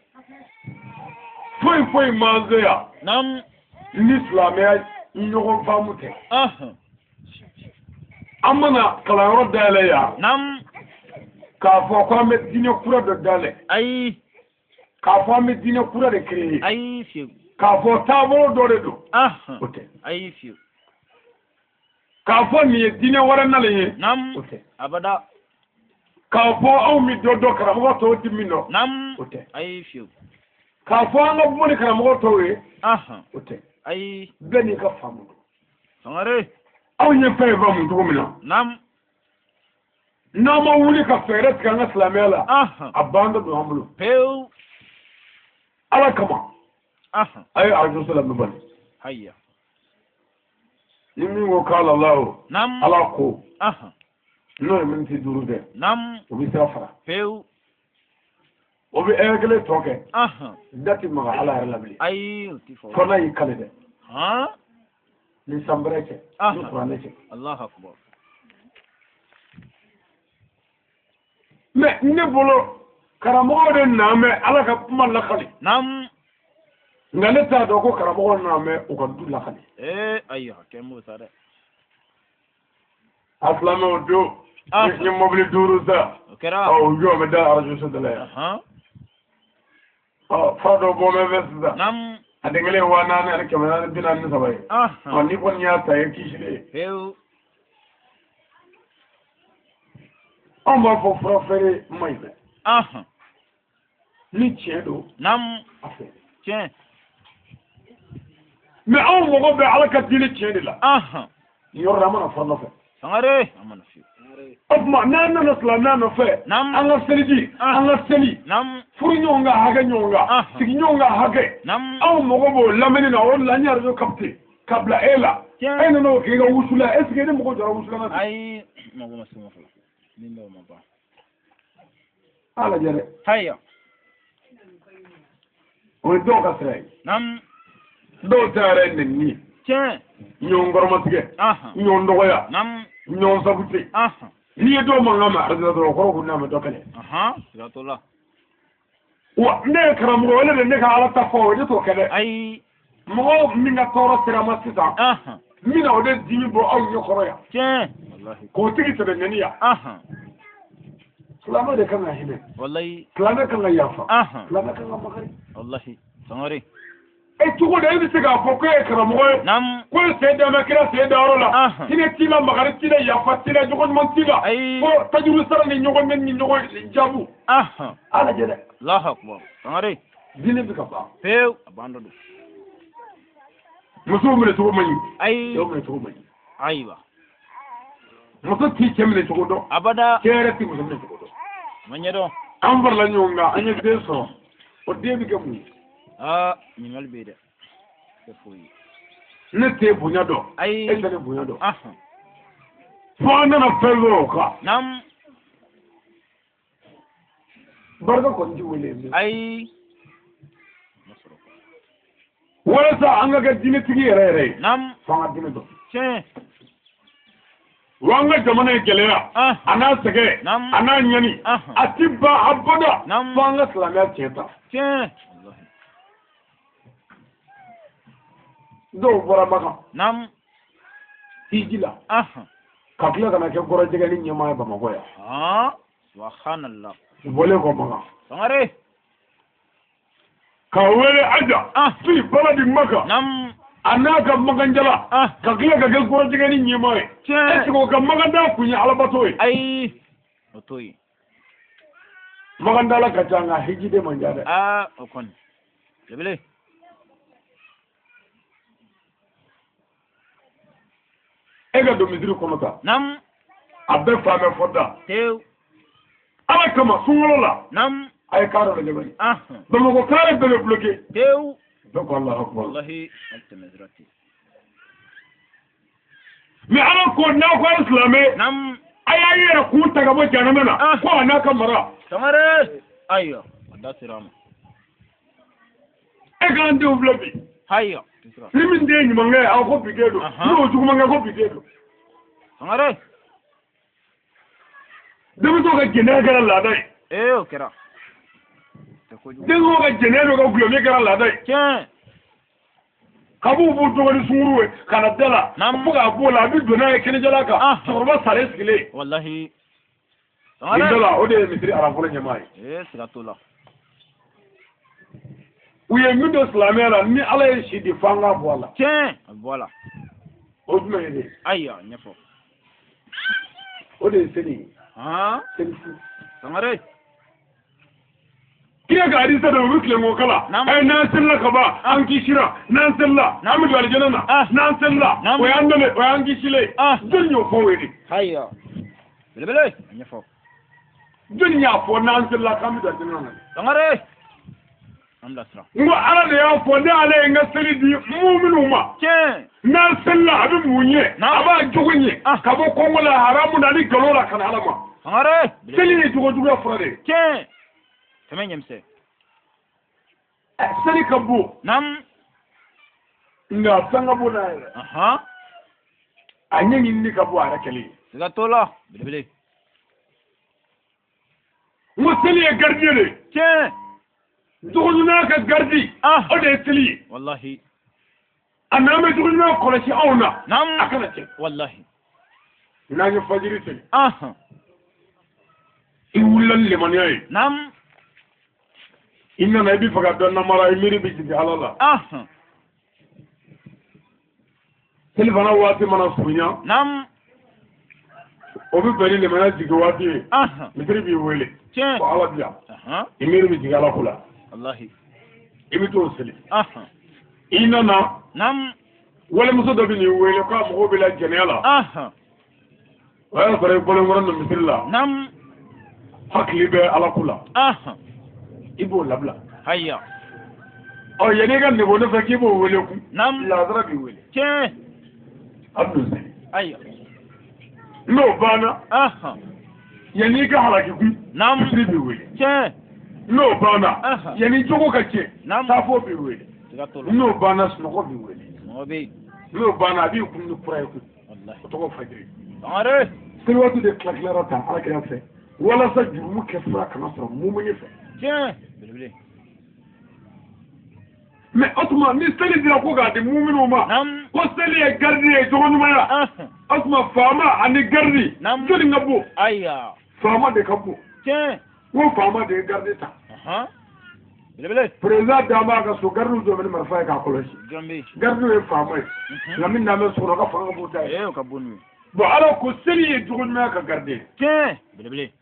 Foyi foyi m'an se yan. Naam. Ni silamɛya ɲɔgɔn faamu tɛ. An mana kalanyɔrɔ dayɛlɛ yan. Naam. K'a fɔ k'an bɛ diinɛ kura dɔ dayɛlɛ. Ayi. K'a fɔ an bɛ diinɛ kura de créer. Ayi fiyewu. K'a fɔ taabolo dɔ de don. O tɛ. Ayi fiyewu. K'a fɔ nin ye diinɛ wɛrɛ nalen ye. Naam. O tɛ. Abada. K'a fɔ anw mi dɔ dɔn karamɔgɔ tɔw ti min dɔn. Naam. O tɛ. Ayi fiyewu. K'a fɔ an ka bɔ ni karamɔgɔ tɔw ye. O tɛ. Ayi. Bɛɛ n'i ka faamu don. Sangare. Anw ye fɛn in faamu cogo min na. Naam. N'an ma wuli ka fɛɛrɛ tigɛ an ka silamɛya la. A ban dɔ don an bolo. Pewu. Ala kama. A ye arajo so lamɛn bani. Haya. Ni min ko k'ala la o. Naam. Ala ko. N'o ye miniti 5 kɛ. Naam. O bɛ sira fara. Pewu. O bɛ ɛri kelen tɔ kɛ. Da ti maga Ala yɛrɛ la bilen. Ayi o ti fɔ. Fo n'a y'i kale dɛ. Ni sanbɛrɛ cɛ. Ni kuranɛ cɛ. Alahu akubar. Mais ne bolo karamɔgɔw de nana mɛn Ala ka kuma lakali. Naam. Nka ne t'a dɔn ko karamɔgɔw nana mɛn u ka du lakali. Ayi hakɛ m'o sa dɛ. A filamɛw don. N ye mobili 5 san. O kɛra. O jɔ bɛ da arajo so da la yan. Ɔ fura dɔ bɔ bɛ fɛ sisan. Naam. A den kelen ye 4443 ye. Ɔ n'i kɔni y'a ta i ye kisilen ye. Pewu. Anw b'a fɔ fura feere man ɲi dɛ. Ni tiɲɛ don. Naam. A feere. Tiɲɛ. Mais anw mago bɛ Ala ka diinɛ tiɲɛ de la. Nin yɔrɔ la an mana fura nɔfɛ. Sangare. An mana fiyewu. O tuma n'an nana silamɛya nɔfɛ. Naam. An ka seliji. An ka seli. Naam. Furu ɲɔgɔn ka hakɛ ɲɔgɔn kan. Sigi ɲɔgɔn ka hakɛ. Naam. Anw mago b'o lamɛnni na o de la an ye arajo capté ka bila e la. E nana o k'i ka wusula est ce que ne mago jɔra wusula na. Ayi mago ma se ma fɔlɔ. Min bɛ o ma ban. A lajɛ dɛ. Haya. O ye dɔw ka sira ye. Naam. Dɔw ta yɛrɛ ye nɛnini ye. Tiɲɛ. Ɲɔgɔn kɔrɔmatigɛ. Ɲɔgɔn dɔgɔya. Naam. Ɲɔgɔn sabute. N'i ye dɔw mankan mɛn arajo la dɔrɔn o kɔrɔ ko n'a ma dɔ kɛlɛ. Siga t'o la. Wa ne ye karamɔgɔ o de ne ka Ala ta fɔ o ne t'o kɛ dɛ. Ayi. Mɔgɔ min ka tɔɔrɔ sera ma sisan. N bɛna o de dimi bɔ aw ɲɛ kɔrɔ yan. Tiɲɛ. K'o tigi sɛbɛ nɛni yan. Silamɛ de kan ka hinɛ. Walayi. Silamɛ kan ka yafa. Silamɛ kan ka makari. Walahi. Sangare. E cogo di e bɛ se k'a fɔ ko e ye karamɔgɔ ye. Naam. Ko e sen da bɛ kira sen dayɔrɔ la. Hinɛ t'i la makari t'i la yafa t'i la ɲɔgɔn ɲuman t'i la. Ayi. Ko tajuru sara ni ɲɔgɔn nɛni ni ɲɔgɔn jaabu. A lajɛ dɛ. Alahu akubar. Sangare. Diinɛ bɛ ka ban. Pewu. A ban dɔ don. Musow minɛ cogo man ɲi. Ayi. Cɛw minɛ cogo man ɲi. Ayiwa. Muso t'i cɛ minɛ cogo dɔn. Abada. Cɛ yɛrɛ t'i muso minɛ cogo dɔn. Ma ɲɛ dɔn. An farala ɲɔgɔn kan an ye den sɔrɔ. O den bɛ kɛ mun ye? Ɲininkali bɛ yen dɛ. Tɛ foyi ye. Ne t'e bonya dɔn. Ayi. E tɛ ne bonya dɔn. Fo an nana fɛn sɔrɔ o kan. Naam. Barika kɔni ti wele bilen. Ayi. Walasa an ka kɛ diinɛtigi yɛrɛ yɛrɛ ye. Naam. Fo an ka diinɛ dɔn. Tiɲɛ. Wa an ka jamana ye gɛlɛya. A n'a sɛgɛn. A n'a ɲani. A ti ban abada. Naam. Fo an ka silamɛya tiɲɛ ta. Tiɲɛ. Dɔw bɔra Makan. Naam. Hiji la. Ka tila ka na kɛ kɔrɔjɛgɛni ɲɛmaa ye Bamakɔ yan. Subhanallah. U bɔlen kɔ Makan. Sangare. Ka wele Aja. Fi baladi Maka. Naam. A n'a ka makanjala. Ka tila ka kɛ kɔrɔjɛgɛni ɲɛmaa ye. Tiɲɛ. Est ce que o ka makanda kun ye Alabato ye? Ayi. O t'o ye. Magandala ka ca nka hijiden man ca dɛ. Aa o kɔni. Belebele. E ka don misiri kɔnɔ tan. Naamu. A bɛɛ fa bɛ fɔ da. Tewu. Ala kama sunkalo la. Naamu. A ye kare lajɛ bani. Bamakɔ kare bɛɛ bɛ bloqué. Tewu. Bɛɛ ko Alahu akubar. Walahi a tɛmɛ sira tɛ. Mais ala ko n'aw ko a ye silamɛ. Naamu. A y'a yɛrɛ kun ta ka bɔ jahanama na. Ko a n'a ka mara. Sangare. Ayiwa a da sera a ma. E k'an denw filɛ bi. Ayiwa. Ni min den ɲumankɛ ye aw ko bi den don. N'o jugumankɛ ko bi den don. Sangare. Denmuso ka jɛnɛya kɛra laada ye. Ee o kɛra. Denmuso ka jɛnɛya dɔ ka gulɔmin kɛra laada ye. Tiɲɛ. Kab'u b'u dɔgɔnin sunguru ye ka na da la. Fo k'a b'o la a bɛ don n'a ye kɛnɛjalan kan. Cɛkɔrɔba salen sigilen. Walahi. Nin da la o de ye misiri aran fɔlɔ ɲɛmaa ye. Ee siga t'o la. U ye min don silamɛya la ni Ala ye si di f'an k'a bɔ a la. Tiɲɛ a bɔ a la. O jumɛn ye de? Ayiwa ɲɛfɔ. O de ye seli ye. Seli fu. Sangare. Kira ka hadisa dɔ u bɛ tilen k'o kalan. Ɛ n'an selila ka ban an kisira n'an selila an bɛ don alijana na n'an selila o y'an dɛmɛ o y'an kisilen. Jɔnni y'o fɔ o ye de? Ayiwa. Belebele a ɲɛfɔ. Jɔnni y'a fɔ n'an selila k'an bɛ don alijana na? Sangare. An bilasira. N ko Ala de y'a fɔ ne ale ye n ka seli di muminw ma. Tiɲɛ. N'an selila a bɛ mun ɲɛ? A b'a jogo ɲɛ. Ka bɔ kɔngɔ la haramu na ani nkalon la ka na Ala ma. Sangare. Seli ye jogo juguya fura de ye. Tiɲɛ. Tɛmɛ ɲɛmisɛn. Seli ka bon. Naamu. Nka fɛn ka bon n'a yɛrɛ. A ɲɛɲinini ka bon a yɛrɛ kɛlen. Siga t'o la. Belebele. N ko seli ye gardien de ye. Tiɲɛ. Jogoɲumanya ka gardi. O de ye seli ye. Walahi. A n'an bɛ jogoɲumanya kɔlɔsi anw na. Naamu. A kana tiɲɛ. Walahi. N'an ye fajiri seli. I wulila ni limaniya ye. Naamu. I nana i bɛ fɛ ka dɔ namara i miiri bɛ jigin Ala la. Seli fana waati mana surunya. Naamu. O bɛ bɛn ni limaniya jigin waati ye. Misiri b'i wele. Tiɲɛ. Ko Ala bi yan. I miiri bɛ jigin Ala ko la. Walahi. I bɛ t'o seli. I nana. Naamu. Walimuso dɔ bɛ n'i wele k'a mago b'i la jɛnɛya la. O y'a sɔrɔ i bɔlen kɔrɔ don misiri la. Naamu. Hakili bɛ Ala ko la. I b'o labila. Ayiwa. Ɔ yanni i ka nebo ne fɛ k'i b'o wele kun. Naamu. Lazara b'i wele. Tiɲɛ. A bɛ don seli. Ayiwa. N'o banna. Yanni i ka halaki kun. Naamu. Misiri b'i wele. Tiɲɛ. N'o banna. Yanni jogo ka tiɲɛ. Naamu. Taafo b'i wele. Siga t'o la. N'o banna sunɔgɔ b'i wele. Sunɔgɔ bɛ yen. N'o banna a b'i kun ni kura ye kun. Walahi. O tɔgɔ fajiri. Sangare. Seli waati de tila tilara tan Ala kira fɛ. Walasa jurumu kɛ fura kana sɔrɔ mumuni fɛ. Tiɲɛ. Belebele. Mais o tuma ni seli dira ko k'a di muminw ma. Naamu. Ko seli ye garidi ye jogo ɲumanya. O tuma faama ani garidi. Naamu. Jɔnni ka bon? Ayiwa. Faama de ka bon. Tiɲɛ. N ko faama de ye garidi ta. Belebele. Président dan b'a ka so gardiw jɔ bɛ ni marifa ye k'a kɔlɔsi. Jɔn bɛ yen? Gardiw ye faama ye. Nka min n'an bɛ so kɔnɔ o ka fanga ka bon ta ye. Ee o ka bon n'o ye. Bon Ala ko seli ye jogo ɲumanya ka garidi ye. Tiɲɛ. Belebele.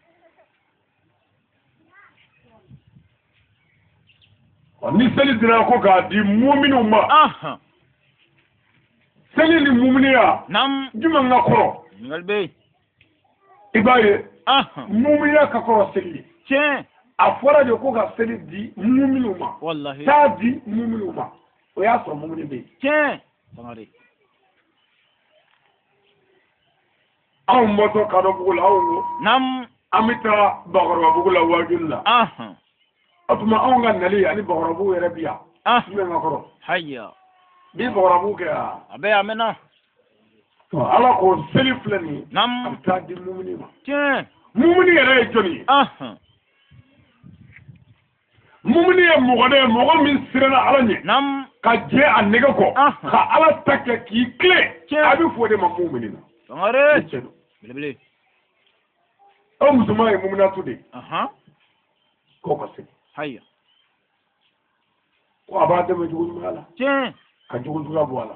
Ni seli dira ko k'a di muminw ma. Seli ni muminiya. Naamu. Jumɛn ka kɔrɔ? Ɲininkali bɛ yen. I b'a ye. Muminiya ka kɔrɔ seli ye. Tiɲɛ. A fɔra de ko ka seli di muminw ma. Walahi. Taa di muminw ma. O y'a sɔrɔ mumini bɛ yen. Tiɲɛ. Sangare. Anw bɔtɔ Kadɔbugu la anw ko. Naamu. An bɛ taa Bakɔrɔbabugu la waajuli la. O tuma anw ka nali ani Bakɔrɔbabugu yɛrɛ bi yan. Jumɛn ka kɔrɔ? Ayiwa. Bi Bakɔrɔbabugu kɛ yan. A bɛ yan a mɛnna. Ala ko seli filɛ nin ye. Naamu. A bɛ taa di mumini ma. Tiɲɛ. Mumini yɛrɛ ye jɔnni ye? Mumini ye mɔgɔ de ye mɔgɔ min siranna Ala ɲɛ. Naamu. Ka jɛ a nɛgɛ kɔ. Ka Ala ta kɛ k'i tilen. Tiɲɛ. A bɛ fɔ o de ma mumini na. Sangare. Tiɲɛ don. Belebele. Aw musoman ye muminatu de ye. K'o ka seli. Ayiwa. Ko a b'a dɛmɛ jogo ɲumanya la. Tiɲɛ. Ka jogo juguya bɔ a la.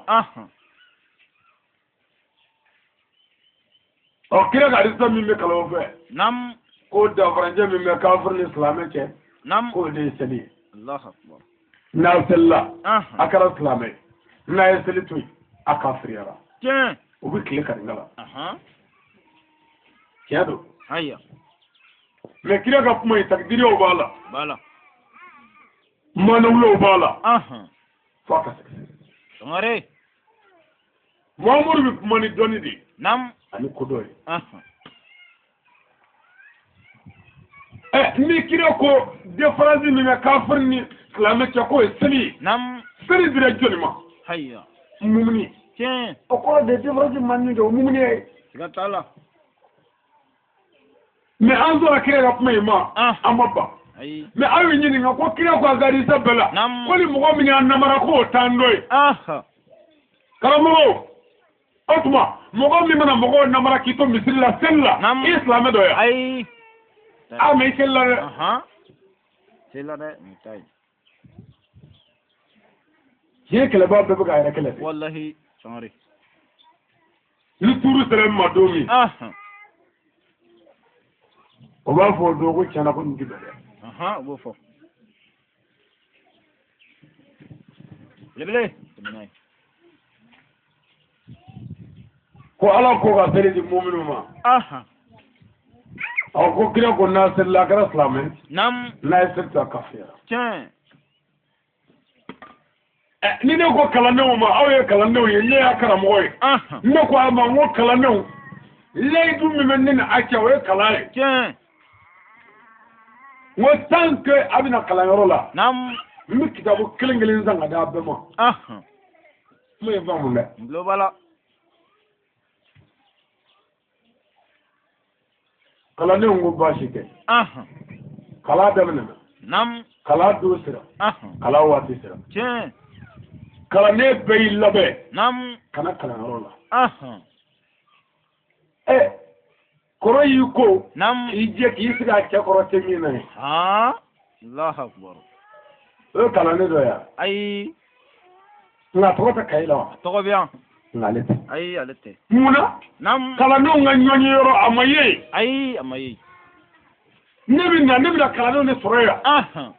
Ɔ kira ka hadisa min bɛ kalan o fɛ. Naamu. Ko danfarancɛ min bɛ kafiri ni silamɛ cɛ k'o de ye seli ye. N'a selila a kɛra silamɛ ye, n'a ye seli to yen a kafiriyara. U bɛ tile ka nin la. Tiɲɛ don. Mais kira ka kuma in takidiriyaw b'a la. Manawulaw b'a la. Fo a ka sɛgɛsɛgɛ. Muhamadu bɛ kuma ni dɔnni de ye. Ani kodɔn ye. Ni kira ko différence min bɛ kafiri ni silamɛ cɛ k'o ye seli ye. Seli dira jɔni ma? Mumuni. O kɔrɔ de différence man ni cɛ o mumuni ye. Mais an sɔrɔ kira ka kuma in ma an ma ban. Mais aw ye ɲininka ko kira ko a ka hadisa bɛɛ la ko ni mɔgɔ min y'a namara k'o t'an dɔ ye. Karamɔgɔw o tuma mɔgɔ min mana mɔgɔw namara k'i to misiri la seli la i ye silamɛ dɔ ye. Ayi. A mais i seli la dɛ. Seli la dɛ nin ta ye. Diɲɛ kɛlɛbaa bɛɛ bɛ k'a yɛrɛ kɛlɛ. Walahi Sangare. Ni tuuru sera min ma don min. O b'a fɔ o don ko tiɲɛna ko nin ti bɛn dɛ. O b'o fɔ. Belebele. Ko Ala ko ka seli di muminu ma. Aw ko kira ko n'a selila a kɛra silamɛ. N'a ye seli to a kafiriyara. Ni ne ko kalandenw ma aw ye kalandenw ye ne y'a karamɔgɔ ye. Ne ko a ma n ko kalandenw layidu min bɛ ne ni a cɛ o ye kalan ye. N ko tant que a bɛna kalanyɔrɔ la. N bɛ kitabu kelen kelen san ka di a bɛɛ ma. Kuma in faamu dɛ. N tulo b'a la. Kalandenw ko baasi tɛ. Kalan daminɛna. Kalan don sera. Kalan waati sera. Kalanden bɛɛ y'i labɛn. Ka na kalanyɔrɔ la. Kɔrɔ y'i ko. K'i jɛ k'i sigi a cɛ kɔrɔ tɛ min na ye. O ye kalanden dɔ ye wa? Ayi. Nka tɔgɔ tɛ Kayi la wa? Tɔgɔ bɛ yan. Nka ale tɛ. Ayi ale tɛ. Mun na? Kalandenw ka ɲɔgɔn ye yɔrɔ a ma ye yen. Ayi a ma ye. Ne bɛ na ne bɛna kalandenw de sɔrɔ yan.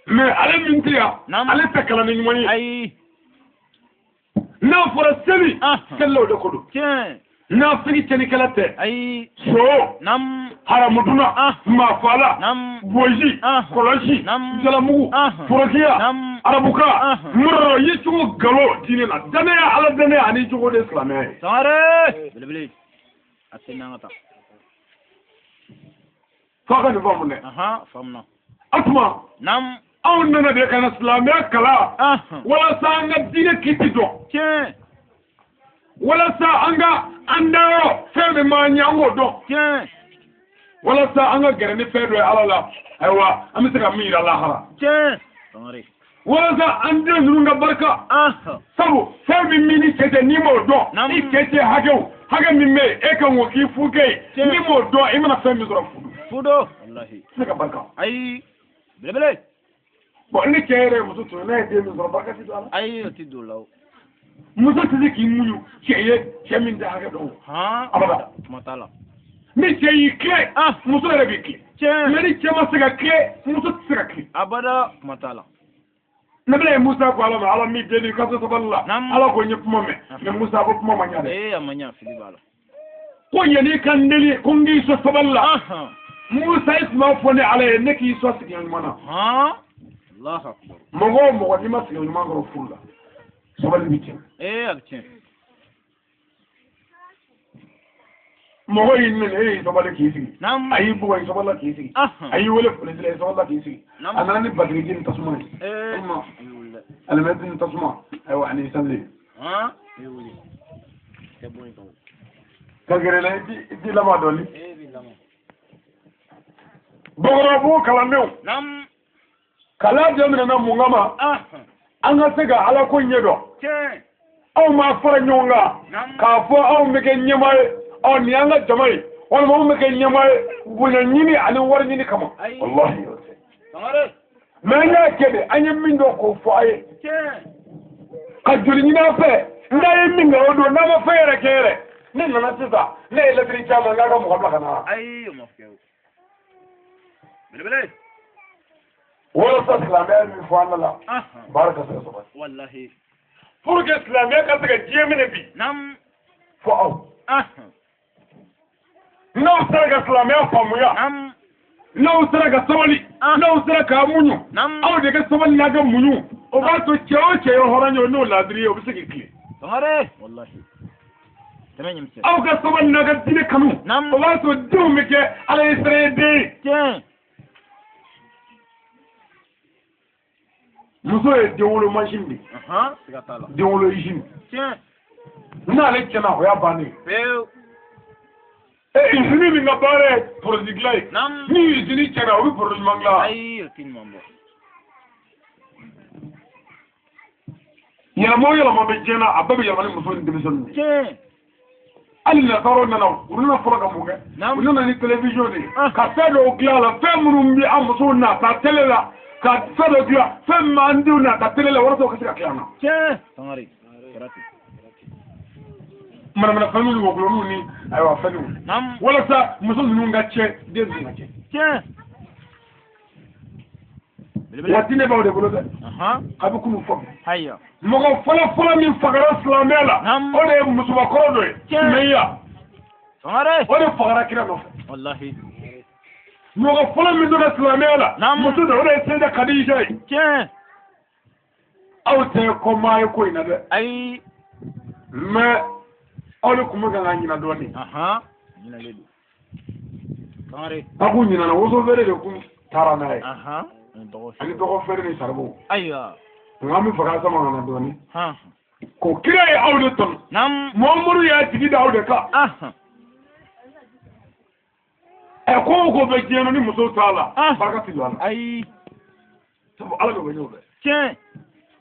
Mais ale min tɛ yan. Ale tɛ kalanden ɲuman ye. Ayi. N'a fɔra seli. Selilaw de ko don. Nafigi cɛnnikɛla tɛ. Ayi. So. Haramuduna. Maafala. Boji. Kɔlɔsi. Jalamugu. Forokiya. Arabuka. Murɔ ye cogo galo diinɛ la. Danaya ala danaya ani cogo de silamɛya ye. Sangare. Belebele. A tɛ n'an ka taa. F'a ka nin faamu dɛ. Faamuna. O tuma. Anw nana de ka na silamɛya kalan. Walasa an ka diinɛ kiti dɔn. Walasa an ka an dayɔrɔ fɛn min m'an ɲɛ an k'o dɔn. Walasa an ka gɛrɛ ni fɛn dɔ ye Ala la ayiwa an bɛ se ka min yira lahara. Walasa an den ninnu ka barika. Sabu fɛn min b'i ni cɛ cɛ n'i m'o dɔn i cɛ cɛ hakɛw hakɛ min bɛ yen e kan k'o k'i furukɛ ye n'i m'o dɔn i mana fɛn min sɔrɔ fudu. Fudu. I tɛ se ka barika. Ayi belebele. Bon ni cɛ yɛrɛ ye muso tɔɲɔ n'a ye den min sɔrɔ barika tɛ don a la. Ayi o tɛ don o la o. Muso tɛ se k'i muɲu cɛ ye cɛ min tɛ hakɛ dɔn. Abada. Kuma t'a la. Ni cɛ y'i tilen muso yɛrɛ b'i tilen. Mais ni cɛ ma se ka tilen muso tɛ se ka tilen. Abada kuma t'a la. Nabila ye Musa ko Ala ma Ala m'i deli ka to sabali la. Ala ko n ye kuma mɛn. Mais Musa ko kuma ma ɲa dɛ. A ma ɲa fili b'a la. Ko yanni ka n deli ko n k'i sɔn sabali la. Musa i tun b'a fɔ ne Ala ye ne k'i sɔn sigiɲɔgɔn ɲuman na. Mɔgɔ o mɔgɔ n'i ma sigiɲɔgɔn ɲuman sɔrɔ furu la. Sabali bɛ tiɲɛ. A bɛ tiɲɛ. Mɔgɔ y'i nɛni e y'i sabali k'i sigi. A y'i bugɔ i sabalila k'i sigi. A y'i wele polisi la i sabalila k'i sigi. A nana ni batiriji ni tasuma ye. Alimɛti ni tasuma ayiwa ani sanze. Ka gɛrɛ la i t'i laban dɔɔni. Bakɔrɔbabugu kalandenw. Kalan daminɛna mun kama? An ka se ka Ala ko ɲɛdɔn. Anw ma fara ɲɔgɔn kan k'a fɔ anw bɛ kɛ ɲɛmaa ye ɔ nin y'an ka jama ye walima anw bɛ kɛ ɲɛmaa ye bonya ɲini ani wari ɲini kama. Walahi o tɛ. Mais an y'a kɛ de an ye min dɔn k'o fɔ a ye. Ka joli ɲini an fɛ n'a ye min kɛ o don n'a ma fɛn yɛrɛ kɛ yɛrɛ ne nana sisan ne ye lɛtiri caman k'a ka mɔgɔ bila ka na. Ayi o ma kɛ o. Belebele. Walasa silamɛya min fɔ an la baara ka se ka sabati. Walahi. Pour que silamɛya ka se ka diɲɛ minɛ bi. Naam. Fo aw. N'aw sera ka silamɛya faamuya. Naam. N'aw sera ka sabali. N'aw sera k'a muɲu. Naam. Aw de ka sabali n'a ka muɲu. O b'a to cɛ o cɛ ye hɔrɔn ye n'o laadiri ye o bɛ se k'i tilen. Sangare. Walahi. Tɛmɛ ɲɛmisɛn. Aw ka sabali n'a ka diinɛ kanu. Naam. O b'a to denw bɛ kɛ Ala ye siran ye den ye. Tiɲɛ. Muso ye denwolo machine de ye. Siga t'a la. Denwolo usine. Tiɲɛ. N'ale tiɲɛna o y'a bannen ye. Pewu. Usine min ka baara ye produit dilan ye. Naam. Ni usine tiɲɛna o bɛ produit ɲuman dilan. Ayi o tɛ ɲuman bɔ. Yɛlɛma o yɛlɛma bɛ diɲɛ na a bɛɛ bɛ yɛlɛma ni muso ni denmisɛnninw de ye. Tiɲɛ. Hali nasaraw nana u nana fɔlɔ ka mun kɛ? Naam. U nana ni télévision de ye. Ah. Ka fɛn dɔw dilan a la fɛn minnu bɛ an musow nata télé la ka fɛn dɔ dilan fɛn min b'an denw nata télé la walasa u ka se ka tila an na. Tiɲɛ. Sangare. Kɛra ten. Manamana fɛn minnu wɔkulɔninw ni ayiwa fɛnw. Naam. Walasa muso ninnu ka cɛ den ninnu ka cɛ. Tiɲɛ. Belebele. Wa diinɛ b'aw de bolo dɛ. A bɛ k'olu fɔ bi. Ayiwa. Mɔgɔ fɔlɔ fɔlɔ min fagara silamɛya la. Naam. O de ye musobakɔrɔ dɔ ye. Tiɲɛ. Sumeya. Sangare. O de fagara kira nɔfɛ. Walahi. Mɔgɔ fɔlɔ min donna silamɛya la. Naam. Muso dɔ o de ye Seyida Kadija ye. Tiɲɛ. Aw tɛ ko maa ye ko in na dɛ. Ayi. Mais aw de tun bɛ kan ka ɲina dɔɔnin. Ɲinalen don. Sangare. A k'u ɲinana woso feere de kun taara n'a ye. Ani dɔgɔ Ani dɔgɔ feere ni saribɔn. Ayiwa. Nka an bɛ fɛ k'a sama ka na dɔɔnin. Ko kira ye aw de tanu. Naam. Muhamadu y'a jigi da aw de kan. Ɛ ko o ko bɛ diɲɛ na ni muso t'a la. Barika tɛ don a la. Ayi. Sabu Ala bɛ ɲɛ o bɛɛ. Tiɲɛ.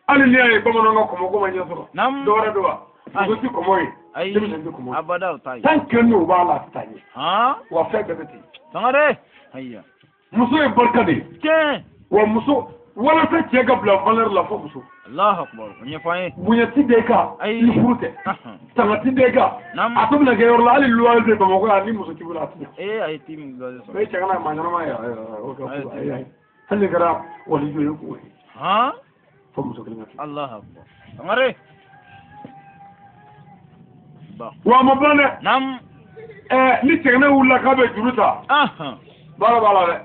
Hali n'i y'a ye bamananw ka kɔmɔ ko ma ɲɛ sɔrɔ. Naam. Dɔ wɛrɛ don wa? Muso tɛ kɔmɔ ye. Ayi. Denmisɛnnin tɛ kɔmɔ ye. Abada o t'a ye. Tant que n'o b'a la a tɛ taa ɲɛ. Wa fɛn bɛɛ bɛ ten. Sangare. Ayiwa. Muso ye barika de ye. Tiɲɛ. Wa muso walasa cɛ ka bila valeur la fo muso. Allahu akbar. O ɲɛfɔ an ye. Bonya ti d'e kan. Ayi. Ni furu tɛ. Tanga ti d'e kan. Naam. A to bɛna kɛ yɔrɔ la hali luwanze tɛ Bamakɔ yan ni muso t'i bolo a ti ɲɛ. Ee ayi ti min luwanze sɔrɔ. Mais cɛ kana maa ɲɛnama ye o kɛ ayi ayi. Hali ni kɛra waliju ye k'o ye. Fo muso kelen ka kɛ. Allahu akbar. Sangare. Ba. Wa a ma ban dɛ. Naam. Ni cɛgɛnɛ wulila k'a bɛ juru ta. Baara b'a la dɛ.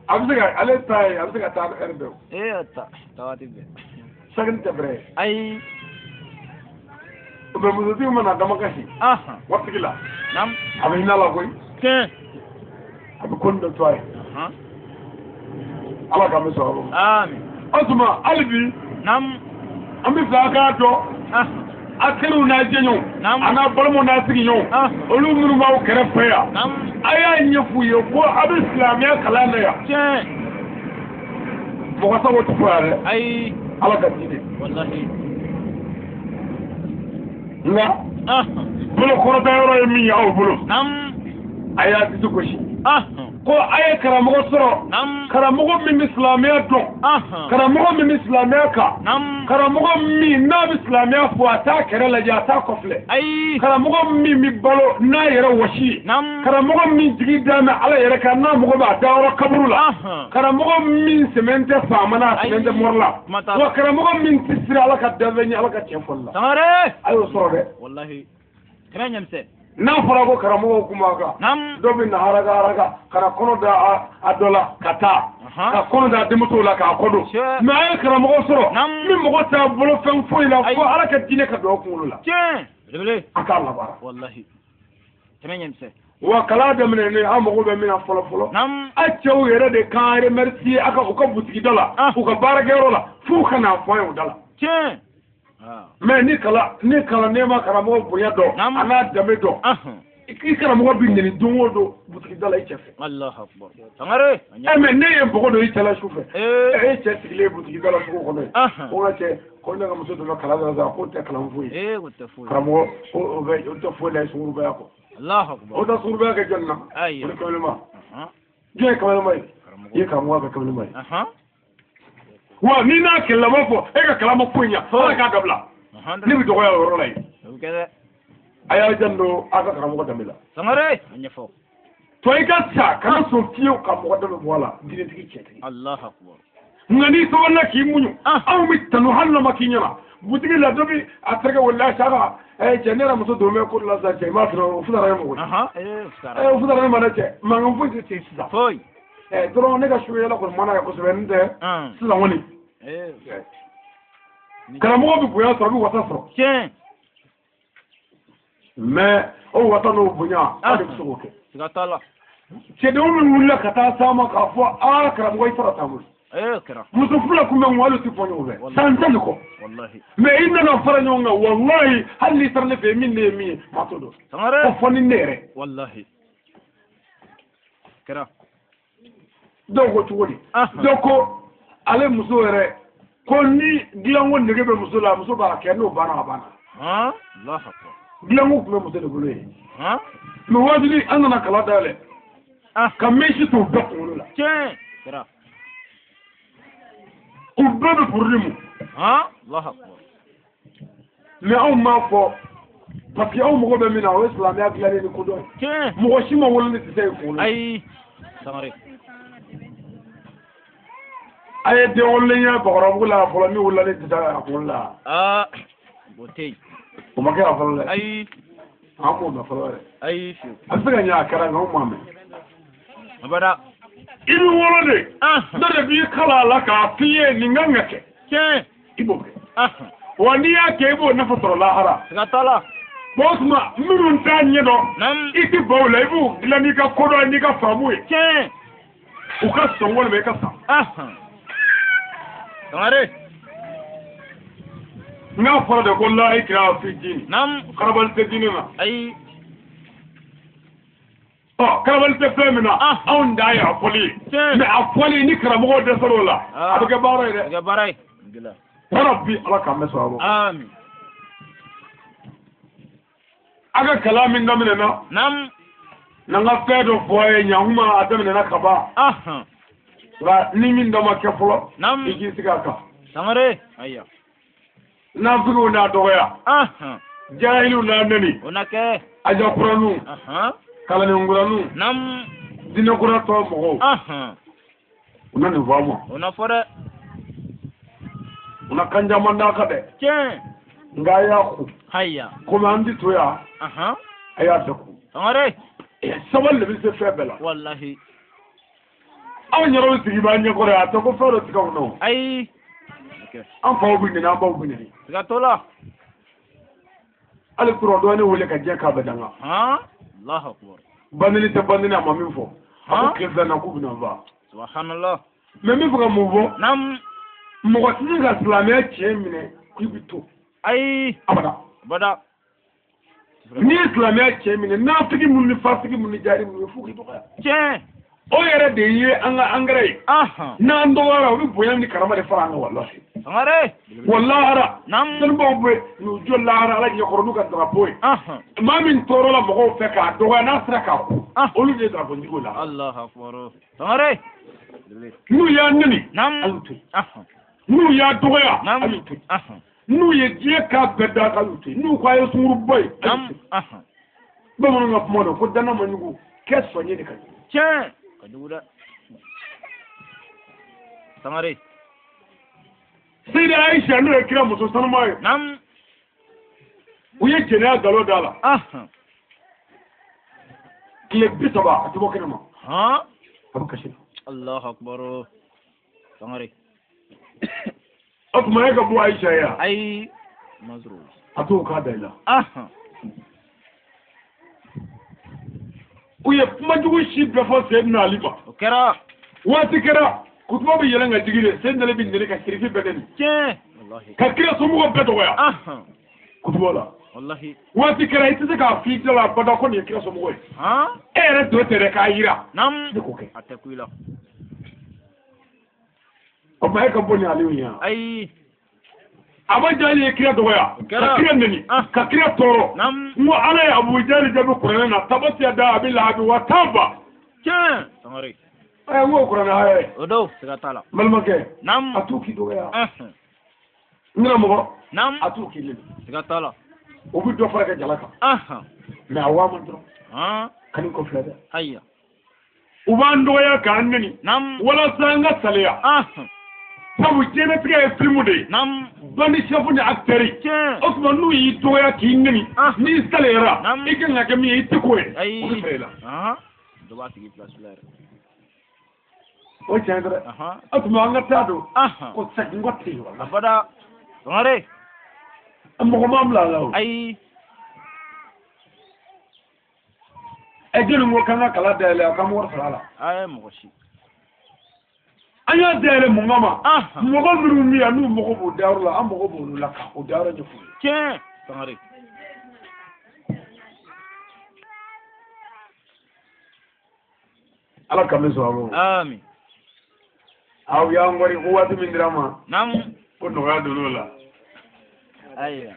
A bɛ se ka ale ta ye a bɛ se ka taa ɛri bɛɛ o. Ee ta ta waati bɛɛ. Sakini tɛ bɛrɛ ye. Ayi. Mais musotigi mana dama kasi. Waritigi la. Naam. A bɛ hinɛ a la koyi. Tiɲɛ. A bɛ ko nin dɔ to a ye. Ala k'an bɛ sɔrɔ. Amin. O tuma hali bi. Naam. An bɛ fɛ a k'a dɔn. A teriw n'a jɛɲɔgɔnw. Naam. A n'a balimaw n'a sigiɲɔgɔnw. Olu minnu b'aw kɛrɛfɛ yan. Naam. A y'a ɲɛf'u ye ko a bɛ silamɛya kalan na yan. Tiɲɛ. Mɔgɔ sago tɛ fɔ yan dɛ. Ayi. Ala ka diinɛ. Walahi. Nka. Bolo kɔrɔta yɔrɔ ye min ye aw bolo. Naam. A y'a disi gosi. Ko a ye karamɔgɔ sɔrɔ. Naam. Karamɔgɔ min bɛ silamɛya dɔn. Karamɔgɔ min bɛ silamɛya kan. Naam. Karamɔgɔ min n'a bɛ silamɛya fɔ a t'a kɛrɛ lajɛ a t'a kɔfilɛ. Ayi. Karamɔgɔ min bɛ balo n'a yɛrɛ wɔsi ye. Naam. Karamɔgɔ min jigi da bɛ Ala yɛrɛ kan n'a mago b'a dayɔrɔ kaburu la. Karamɔgɔ min sɛmɛn tɛ faama na a sɛmɛn tɛ mori la. Wa karamɔgɔ min tɛ siran Ala ka danfɛn ɲɛ Ala ka tiɲɛ fɔli la. Sangare. A y'o sɔrɔ dɛ. Walahi. Kɛmɛ ɲɛmisɛn. N'a fɔra ko karamɔgɔw kun b'a kan. Naam. Dɔ bɛ na haraka haraka ka na kɔnɔ da a dɔ la ka taa. Ka kɔnɔ da denmusow la k'a kɔ don. Mais a ye karamɔgɔ sɔrɔ. Naam. Min mɔgɔ t'a bolo fɛn foyi la fo Ala ka diinɛ ka don a kunkolo la. Tiɲɛ. Belebele. A k'a labaara. Walahi. Kɛmɛ ɲɛmisɛn. Wa kalan daminɛnen an mago bɛ min na fɔlɔ fɔlɔ. Naam. A cɛw yɛrɛ de k'an remercier a ka u ka butigi da la. U ka baarakɛyɔrɔ la f'u ka n'a fɔ an ye o da la. Tiɲɛ. Mais ni kalanden ma karamɔgɔ bonya dɔn. Naam. A n'a danbe dɔn. I karamɔgɔ bɛ nɛni don o don butigi da la i cɛ fɛ. Allahu akbar. Sangare. Mais ne ye npogo don i cɛ la su fɛ. E cɛ sigilen butigi da la sugu kɔnɔ yen. Ko n ka cɛ ko ne ka muso donna kalan na sisan k'o tɛ kalan foyi ye. O tɛ foyi. Karamɔgɔ o tɛ foyi la sungurubaya kɔ. Allahu akbar. O tɛ sungurubaya kɛ jɔnni na? Ayi. O ni kamalema. Jɔn ye kamalema ye? I ye karamɔgɔ kɛ kamalema ye. Wa ni n'a kɛlɛla b'a fɔ e ka kalan ma foyi ɲɛ Ala k'a dabila. Ne bɛ dɔgɔya o yɔrɔ la yen. O bɛ kɛ dɛ. A y'a janto a ka karamɔgɔ danbe la. Sangare. A ɲɛfɔ. To i ka sa kana sɔn fiyewu ka mɔgɔ dɛmɛ bɔ a la diinɛtigi cɛtigi. Allahu akbar. Nka n'i sabalila k'i muɲu anw bɛ tanu hali n'a ma k'i ɲɛna butigi la dɔ bɛ a terikɛ wele saka cɛ ne yɛrɛ muso don bɛ ko la sisan cɛ i m'a sɔrɔ o fisayara ne ma koyi. O fisayara ne ma dɛ cɛ mankan foyi tɛ ten sisan. Foyi. Dɔrɔn ne ka suyala kɔni mana ye kosɛbɛ n tɛ sisan kɔni. Karamɔgɔ bɛ bonya sɔrɔ a bɛ wasa sɔrɔ. Tiɲɛ. Mais o wasa n'o bonya aw de bɛ se k'o kɛ. Siga t'a la. Cɛdenw min wulila ka taa s'a ma k'a fɔ aa karamɔgɔ i sara t'an bolo. Muso fila kun bɛ n kun hali u tɛ fɔ ɲɔgɔn fɛ san 10 ni kɔ. Mais i nana fara ɲɔgɔn kan walahi hali n'i taara ne fɛ yen min ne ye min ye maa t'o dɔn. Ko fɔ ni ne yɛrɛ. Walahi. Kɛra. Dɔw ko cogo di. Dɔw ko ale muso yɛrɛ ko ni dilanko nege bɛ muso la muso b'a kɛ n'o banna a banna. Dilanko tun bɛ muso de bolo yen. Mais wajibi an nana kala dayɛlɛ. Ka mɛsi t'o bɛɛ kunkolo la. Tiɲɛ. Kɛra. U bɛɛ bɛ furudi mu. Mais anw m'a fɔ parce que anw mago bɛ min na o ye silamɛya dilannen ni kodɔn ye. Mɔgɔ si ma wolo ni tisɛ ye kunkolo la. Ayi. Sangare. A ye den wololen ye Bakɔrɔbabugu la fɔlɔ min wolola ni tisɛ ye a kunkolo la. O tɛ yen. O ma kɛ a fɔlɔ dɛ. Ayi. An m'o mɛn fɔlɔ dɛ. Ayi. A bɛ se ka ɲɛ a kɛra nka anw m'a mɛn. Abada. I bɛ wolo de. Dɔ de b'i kalan a la k'a f'i ye nin kan ka kɛ. Tiɲɛ. I b'o kɛ. Wa n'i y'a kɛ i b'o nafa sɔrɔ lahara. Siga t'a la. Bon o tuma minnu t'a ɲɛdɔn. I tɛ ban o la i b'u dilan n'i ka kodɔn n'i ka faamu ye. Tiɲɛ. U ka sɔn walima i ka sa. Sangare. N'a fɔra de ko la ikraha fi diini. Karabali tɛ diinɛ na. Ayi. Ɔ karabali tɛ fɛn min na anw dan ye a fɔli ye. Mais a fɔli ni karamɔgɔw dɛsɛra o la a bɛ kɛ baara ye dɛ. A bɛ kɛ baara ye. Yarabi ala k'an bɛ sɔrɔ a ma. Amin. A ka kalan min daminɛna. N'an ka fɛn dɔ fɔ a ye ɲankuma a daminɛna ka ban. Nka ni min dɔ ma kɛ fɔlɔ. I k'i sigi a kan. Sangare. Ayiwa. Nafigiw n'a dɔgɔya. Jahiliw n'a nɛni. O na kɛ. Ajakuraninw. Kalandenkuraninw. Diinɛkura tɔ mɔgɔw. U na nin fɔ a ma. O na fɔ dɛ. U na kan caman d'a kan dɛ. Tiɲɛ. Nka a y'a ko. Ayiwa. Komi an ti to yan. A y'a bɛɛ ko. Sangare. Sabali de bɛ se fɛn bɛɛ la. Walahi. Anw yɛrɛ bɛ sigi b'an ɲɛkɔrɔ yan a tɛ ko fɛn dɔ tigɛ anw na o. Ayi. An faw bɛ nɛni an baw bɛ nɛni. Siga t'o la. Hali kura dɔ ne wele ka diɲɛ k'a bɛɛ danga. Allahu akbar. Bandeli tɛ bandeli a ma min fɔ. A ko tile filanan k'u bɛna n fa. Subhanallah. Mais n bɛ fɛ ka mun fɔ. Naamu. Mɔgɔ tɛ se ka silamɛya tiɲɛ minɛ k'i bɛ to. Ayi. Abada. Abada. N'i ye silamɛya tiɲɛ minɛ nafigi minnu ni fasigi minnu ni jahili minnu ye f'u k'i dɔgɔya. Tiɲɛ. O yɛrɛ de ye an ka angɛrɛ ye. N'an dɔgɔyara u bɛ bonya ni karama de fara an kan walahi. Sangare. Walahara. Naamu. Dɔnnibaaw bɛ n'u jɔ lahara ala ɲɛkɔrɔ n'u ka drapeau ye. Maa min tɔɔrɔla mɔgɔw fɛ k'a dɔgɔya n'a sera k'a ko. Olu de ye drapeau tigiw la. Allahu akbar. Sangare. N'u y'a nɛni. Naamu. A y'u to yen. N'u y'a dɔgɔya. A y'u to yen. N'u ye diɲɛ k'a bɛɛ da a y'u to yen. N'u ko a ye sunkuruba ye. A y'u to yen. Bamananw ka kuma don ko danna ma ɲugu kɛ sɔn ye de ka jugu. Tiɲɛ. Ka jugu dɛ. Sangare. Seyidi Ayisa n'o ye kira muso sanuma ye. Naamu. U ye jɛnɛya nkalon d'a la. Tile 30 a tɛ bɔ kɛnɛ ma. A bɛ kasi la. Allahu akbar. Sangare. O tuma e ka bɔ Ayisa ye wa? Ayi. Mazuru. A t'o k'a da i la. U ye kumajugu si bɛɛ fɔ Seyidina Ali ma. O kɛra. Waati kɛra kutuba bɛ yɛlɛn ka jigin de Seyidina Ali bɛ nɛni ka sirifi bɛɛ nɛni. Tiɲɛ. Ka kira somɔgɔw bɛɛ dɔgɔya. Kutuba la. Walahi. Waati kɛra i tɛ se k'a f'i da la abada ko nin ye kira somɔgɔ ye. E yɛrɛ dɔ tɛ dɛ k'a yira. Naamu. Ne k'o kɛ. A tɛ ku i la. O tuma e ka bɔ ni Aliyu ye wa? Ayi. Abu Jahali ye kira dɔgɔya. Ka kira nɛni. Ka kira tɔɔrɔ. Naamu. N ko ala ye Abu Jahali jaabi kuranɛ na tabati yada abi lahabi wa taba. Tiɲɛ. Sangare. Ɛ n k'o kuranɛ haya ye. O don siga t'a la. N balimakɛ. Naamu. A t'u k'i dɔgɔya. N karamɔgɔ. Naamu. A t'u k'i nɛni. Siga t'a la. O bɛ dɔ fara ka jala kan. Mais a waa man dɔrɔn. Kan'i kɔ filɛ dɛ. Ayiwa. U b'an dɔgɔya k'an neni. Walasa an ka saliya. Sabu diɲɛlatigɛ ye filimu de ye. Bandi chef ni acteur. O tuma n'u y'i dɔgɔya k'i neni. N'i saliyara. I kan ka kɛ min ye i tɛ k'o ye. O bɛ fɛ i la. Dɔ b'a tigi place la yɛrɛ. O tiɲɛ tɛ dɛ. O tuma an ka taa don. Ko segin kɔ tɛ yen wala. Abada. Sangare. Mɔgɔ m'an bila a la o. Ayi. Ɛ jɔnni ko k'an ka kala dayɛlɛ a k'an bɛ wari sɔrɔ a la. Ayi mɔgɔ si. An y'a dayɛlɛ mun kama. Mɔgɔ minnu bɛ yan n'u mago b'o dayɔrɔ la an mago b'olu la ka o dayɔrɔ ɲɛf'u ye. Tiɲɛ. Sangare. Ala ka min sɔrɔ a ma. Amin. Aw y'an kɔri ko waati min dira ma. Naamu. Ko nɔgɔya donn'o la. Ayiwa.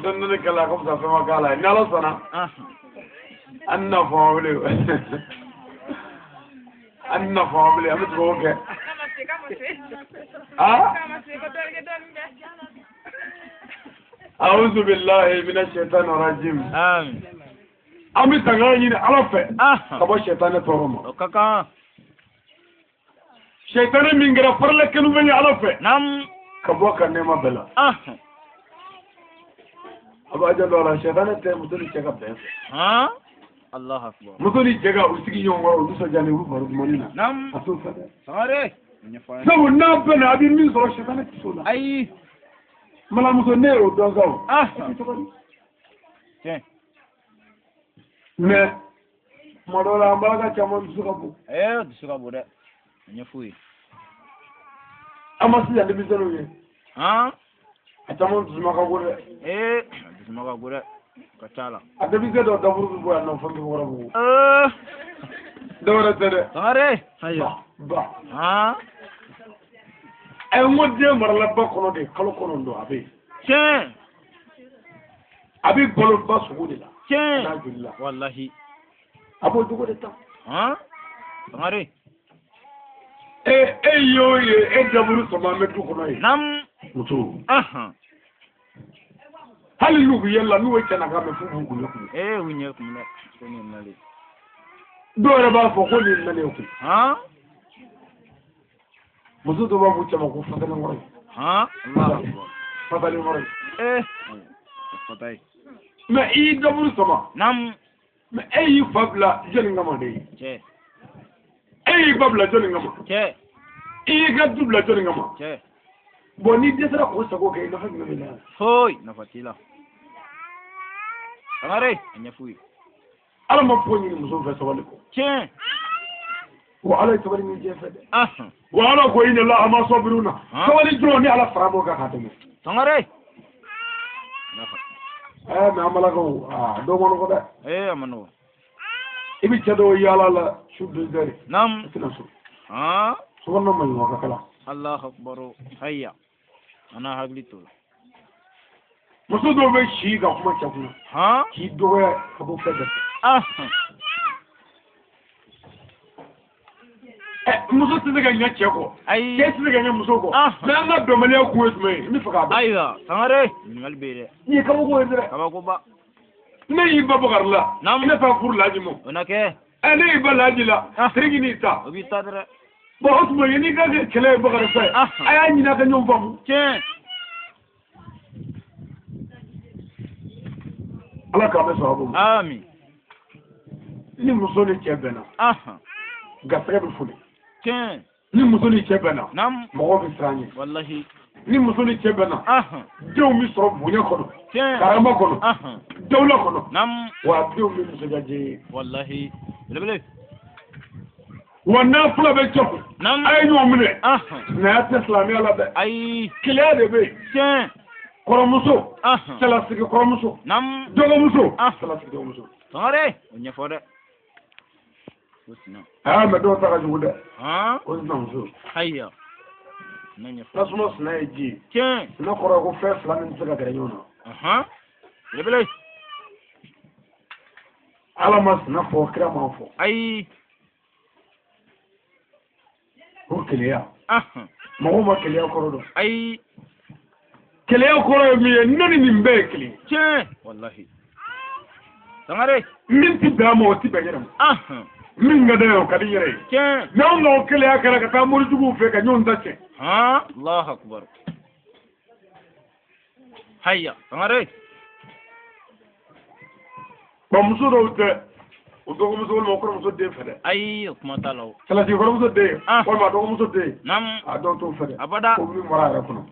Dɔɔni dɔɔni kɛla a ka fisa fɛn ma k'a la ni Ala sɔnna. An na fɔ bilen. An na fɔ bilen an bɛ dugawu kɛ. A'udhu billahi minash shaitani rajim. Amin. An bɛ tanga ɲini Ala fɛ. Ka bɔ sɛtanɛ tɔɔrɔ ma. O ka kan. Sɛtanɛ min kɛra farila kɛnɛfɛn ye Ala fɛ. Naamu. Ka bɔ ka nɛɛma bɛɛ la. A b'a janto a la sɛtanɛ tɛ muso ni cɛ ka bɛn fɛ. Allahu akbar. Muso ni cɛ ka u sigi ɲɔgɔn kɔrɔ u nisɔndiyalen u bɛ baro dumani na. Naamu. A t'o fɛ dɛ. Sangare. Sabu n'a bɛnna a bɛ min sɔrɔ sɛtanɛ tɛ s'o la. Ayi. Malamuso ne y'o dɔn sa o. Tiɲɛ. Mais tuma dɔw la an balaka caman dusu ka bon. Ee dusu ka bon dɛ. A ɲɛf'u ye. An ma sisan denmisɛnninw ye. A caman dusuma ka go dɛ. Ee dusuma ka go dɛ. Ka ca la. A denmisɛn dɔw daburu bɛ bɔ yan nɔ fo Kɔrɔbugu. Dɔwɛrɛ tɛ dɛ. Sangare. Ayiwa. Ba. Ɛ n ko den marala ba kɔnɔ de kalo 9 a bɛ yen. Tiɲɛ. A bɛ balo ba sogo de la. Tiɲɛ. N'a joli la. Walahi. A b'o cogo de ta. Sangare. E y'o ye e daburu sɔrɔ an bɛ du kɔnɔ yen. Naamu. Muso. Hali n'u bɛ yɛlɛ la n'u ye cɛ na k'a mɛn f'u b'u ɲɛ kumu. Ee u ɲɛ kumu dɛ. Ko nin nalen. Dɔw yɛrɛ b'a fɔ ko nin nalen koyi. Muso dɔw b'a fɔ cɛ ma ko fasalen kɔrɔ ye. Fasalen kɔrɔ ye. Ee. Fata ye. Mais i y'i daburu sama. Naamu. Mais e y'i fa bila jɔnni kama de ye. Cɛ. E y'i ba bila jɔnni kama. Cɛ. I y'i ka du bila jɔnni kama. Cɛ. Bon n'i dɛsɛra k'o sago kɛ nafa jumɛn b'i la. Foyi nafa t'i la. Sangare a ɲɛf'u ye. Ala ma foyi ɲini muso fɛ sabali kɔ. Tiɲɛ. Wa Ala ye sabali ɲini diɲɛ fɛ dɛ. Wa Ala ko inna Allaha ma'a sabirina. Sabali dɔrɔn ni Ala fara b'o kan k'a dɛmɛ. Sangare. Mais an balakaw dɔw ma nɔgɔ dɛ. Ee a ma nɔgɔ. I bɛ cɛ dɔw yaala la su 2 heures. Naamu. I tɛna so. Sokɔnɔna ma ɲi wa ka kala. Allahu akbar. Hayya. An n'a hakili t'o la. Muso dɔw bɛ si ka kuma cɛ kunna. K'i dɔgɔya ka bɔ fɛn bɛɛ fɛ. Muso tɛ se ka ɲɛ cɛ kɔ. Ayi. Cɛ tɛ se ka ɲɛ muso kɔ. Mais an ka bɛnbaliya kun ye jumɛn ye? N bɛ fɛ k'a dɔn. Ayiwa Sangare. Ɲininkali bɛ yen dɛ. Nin ye kabako ye dɛ. Kabakoba. Ne y'i ba Bakari la. Naamu. Ne t'a furu Laji ma. O na kɛ. Ne y'i ba Laji la. Teriki n'i ta. O b'i ta dɛ. Bon o tuma n'i ka kɛ kɛlɛ ye Bakari fɛ. A y'a ɲini a ka ɲɔgɔn faamu. Tiɲɛ. Ala k'an bɛ sababu ma. Amin. Ni muso ni cɛ bɛnna. Garisɛgɛ bɛ foni. Tiɲɛ. Ni muso ni cɛ bɛnna. Naamu. Mɔgɔw bɛ siran ɲɛ. Walahi. Ni muso ni cɛ bɛnna. Denw bɛ sɔrɔ bonya kɔnɔ. Tiɲɛ. Karama kɔnɔ. Dawula kɔnɔ. Naamu. Wa denw bɛ nisɔndiya ye. Walahi. Belebele. Wa n'a fila bɛ cɛ kun. Naamu. A ye ɲɔgɔn minɛ. Sinaya tɛ silamɛya la dɛ. Ayi. Keleya de bɛ yen. Tiɲɛ. Kɔrɔmuso. Cɛlasigi kɔrɔmuso. Naamu. Dɔgɔmuso. Cɛlasigi dɔgɔmuso. Sangare. O ɲɛfɔ dɛ. O sina. Mais dɔw ta ka jugu dɛ. O sinamuso. Ayiwa. N'a ɲɛfɔ. Tasuma sina ye ji ye. Tiɲɛ. Sina kɔrɔ ye ko fɛn fila min tɛ se ka gɛrɛ ɲɔgɔn na. Belebele. Ala ma sina fɔ kira ma fɔ. Ayi. Ko keleya. Mɔgɔw ma keleya kɔrɔ dɔn. Ayi. Keleya kɔrɔ ye min ye ne ni nin bɛɛ ye kelen ye. Tiɲɛ. Walahi. Sangare. Min ti bɛn a ma o ti bɛn yɛrɛ ma. Min ka d'e ye o ka di n yɛrɛ ye. Tiɲɛ. N'anw ka o keleya kɛra ka taa morijuguw fɛ ka ɲɔgɔn ta tiɲɛ. Han, Allahu akbar. Hayya, Sangare. Bon, muso dɔw tɛ o dɔgɔmuso walima o kɔrɔmuso den fɛ dɛ. Ayi, o kuma t'a la o. Cɛlasigi kɔrɔmuso den Ah. walima a dɔgɔmuso den. Naam. A dɔw t'o fɛ dɛ. Abada. Ko min bɔra a yɛrɛ kɔnɔ.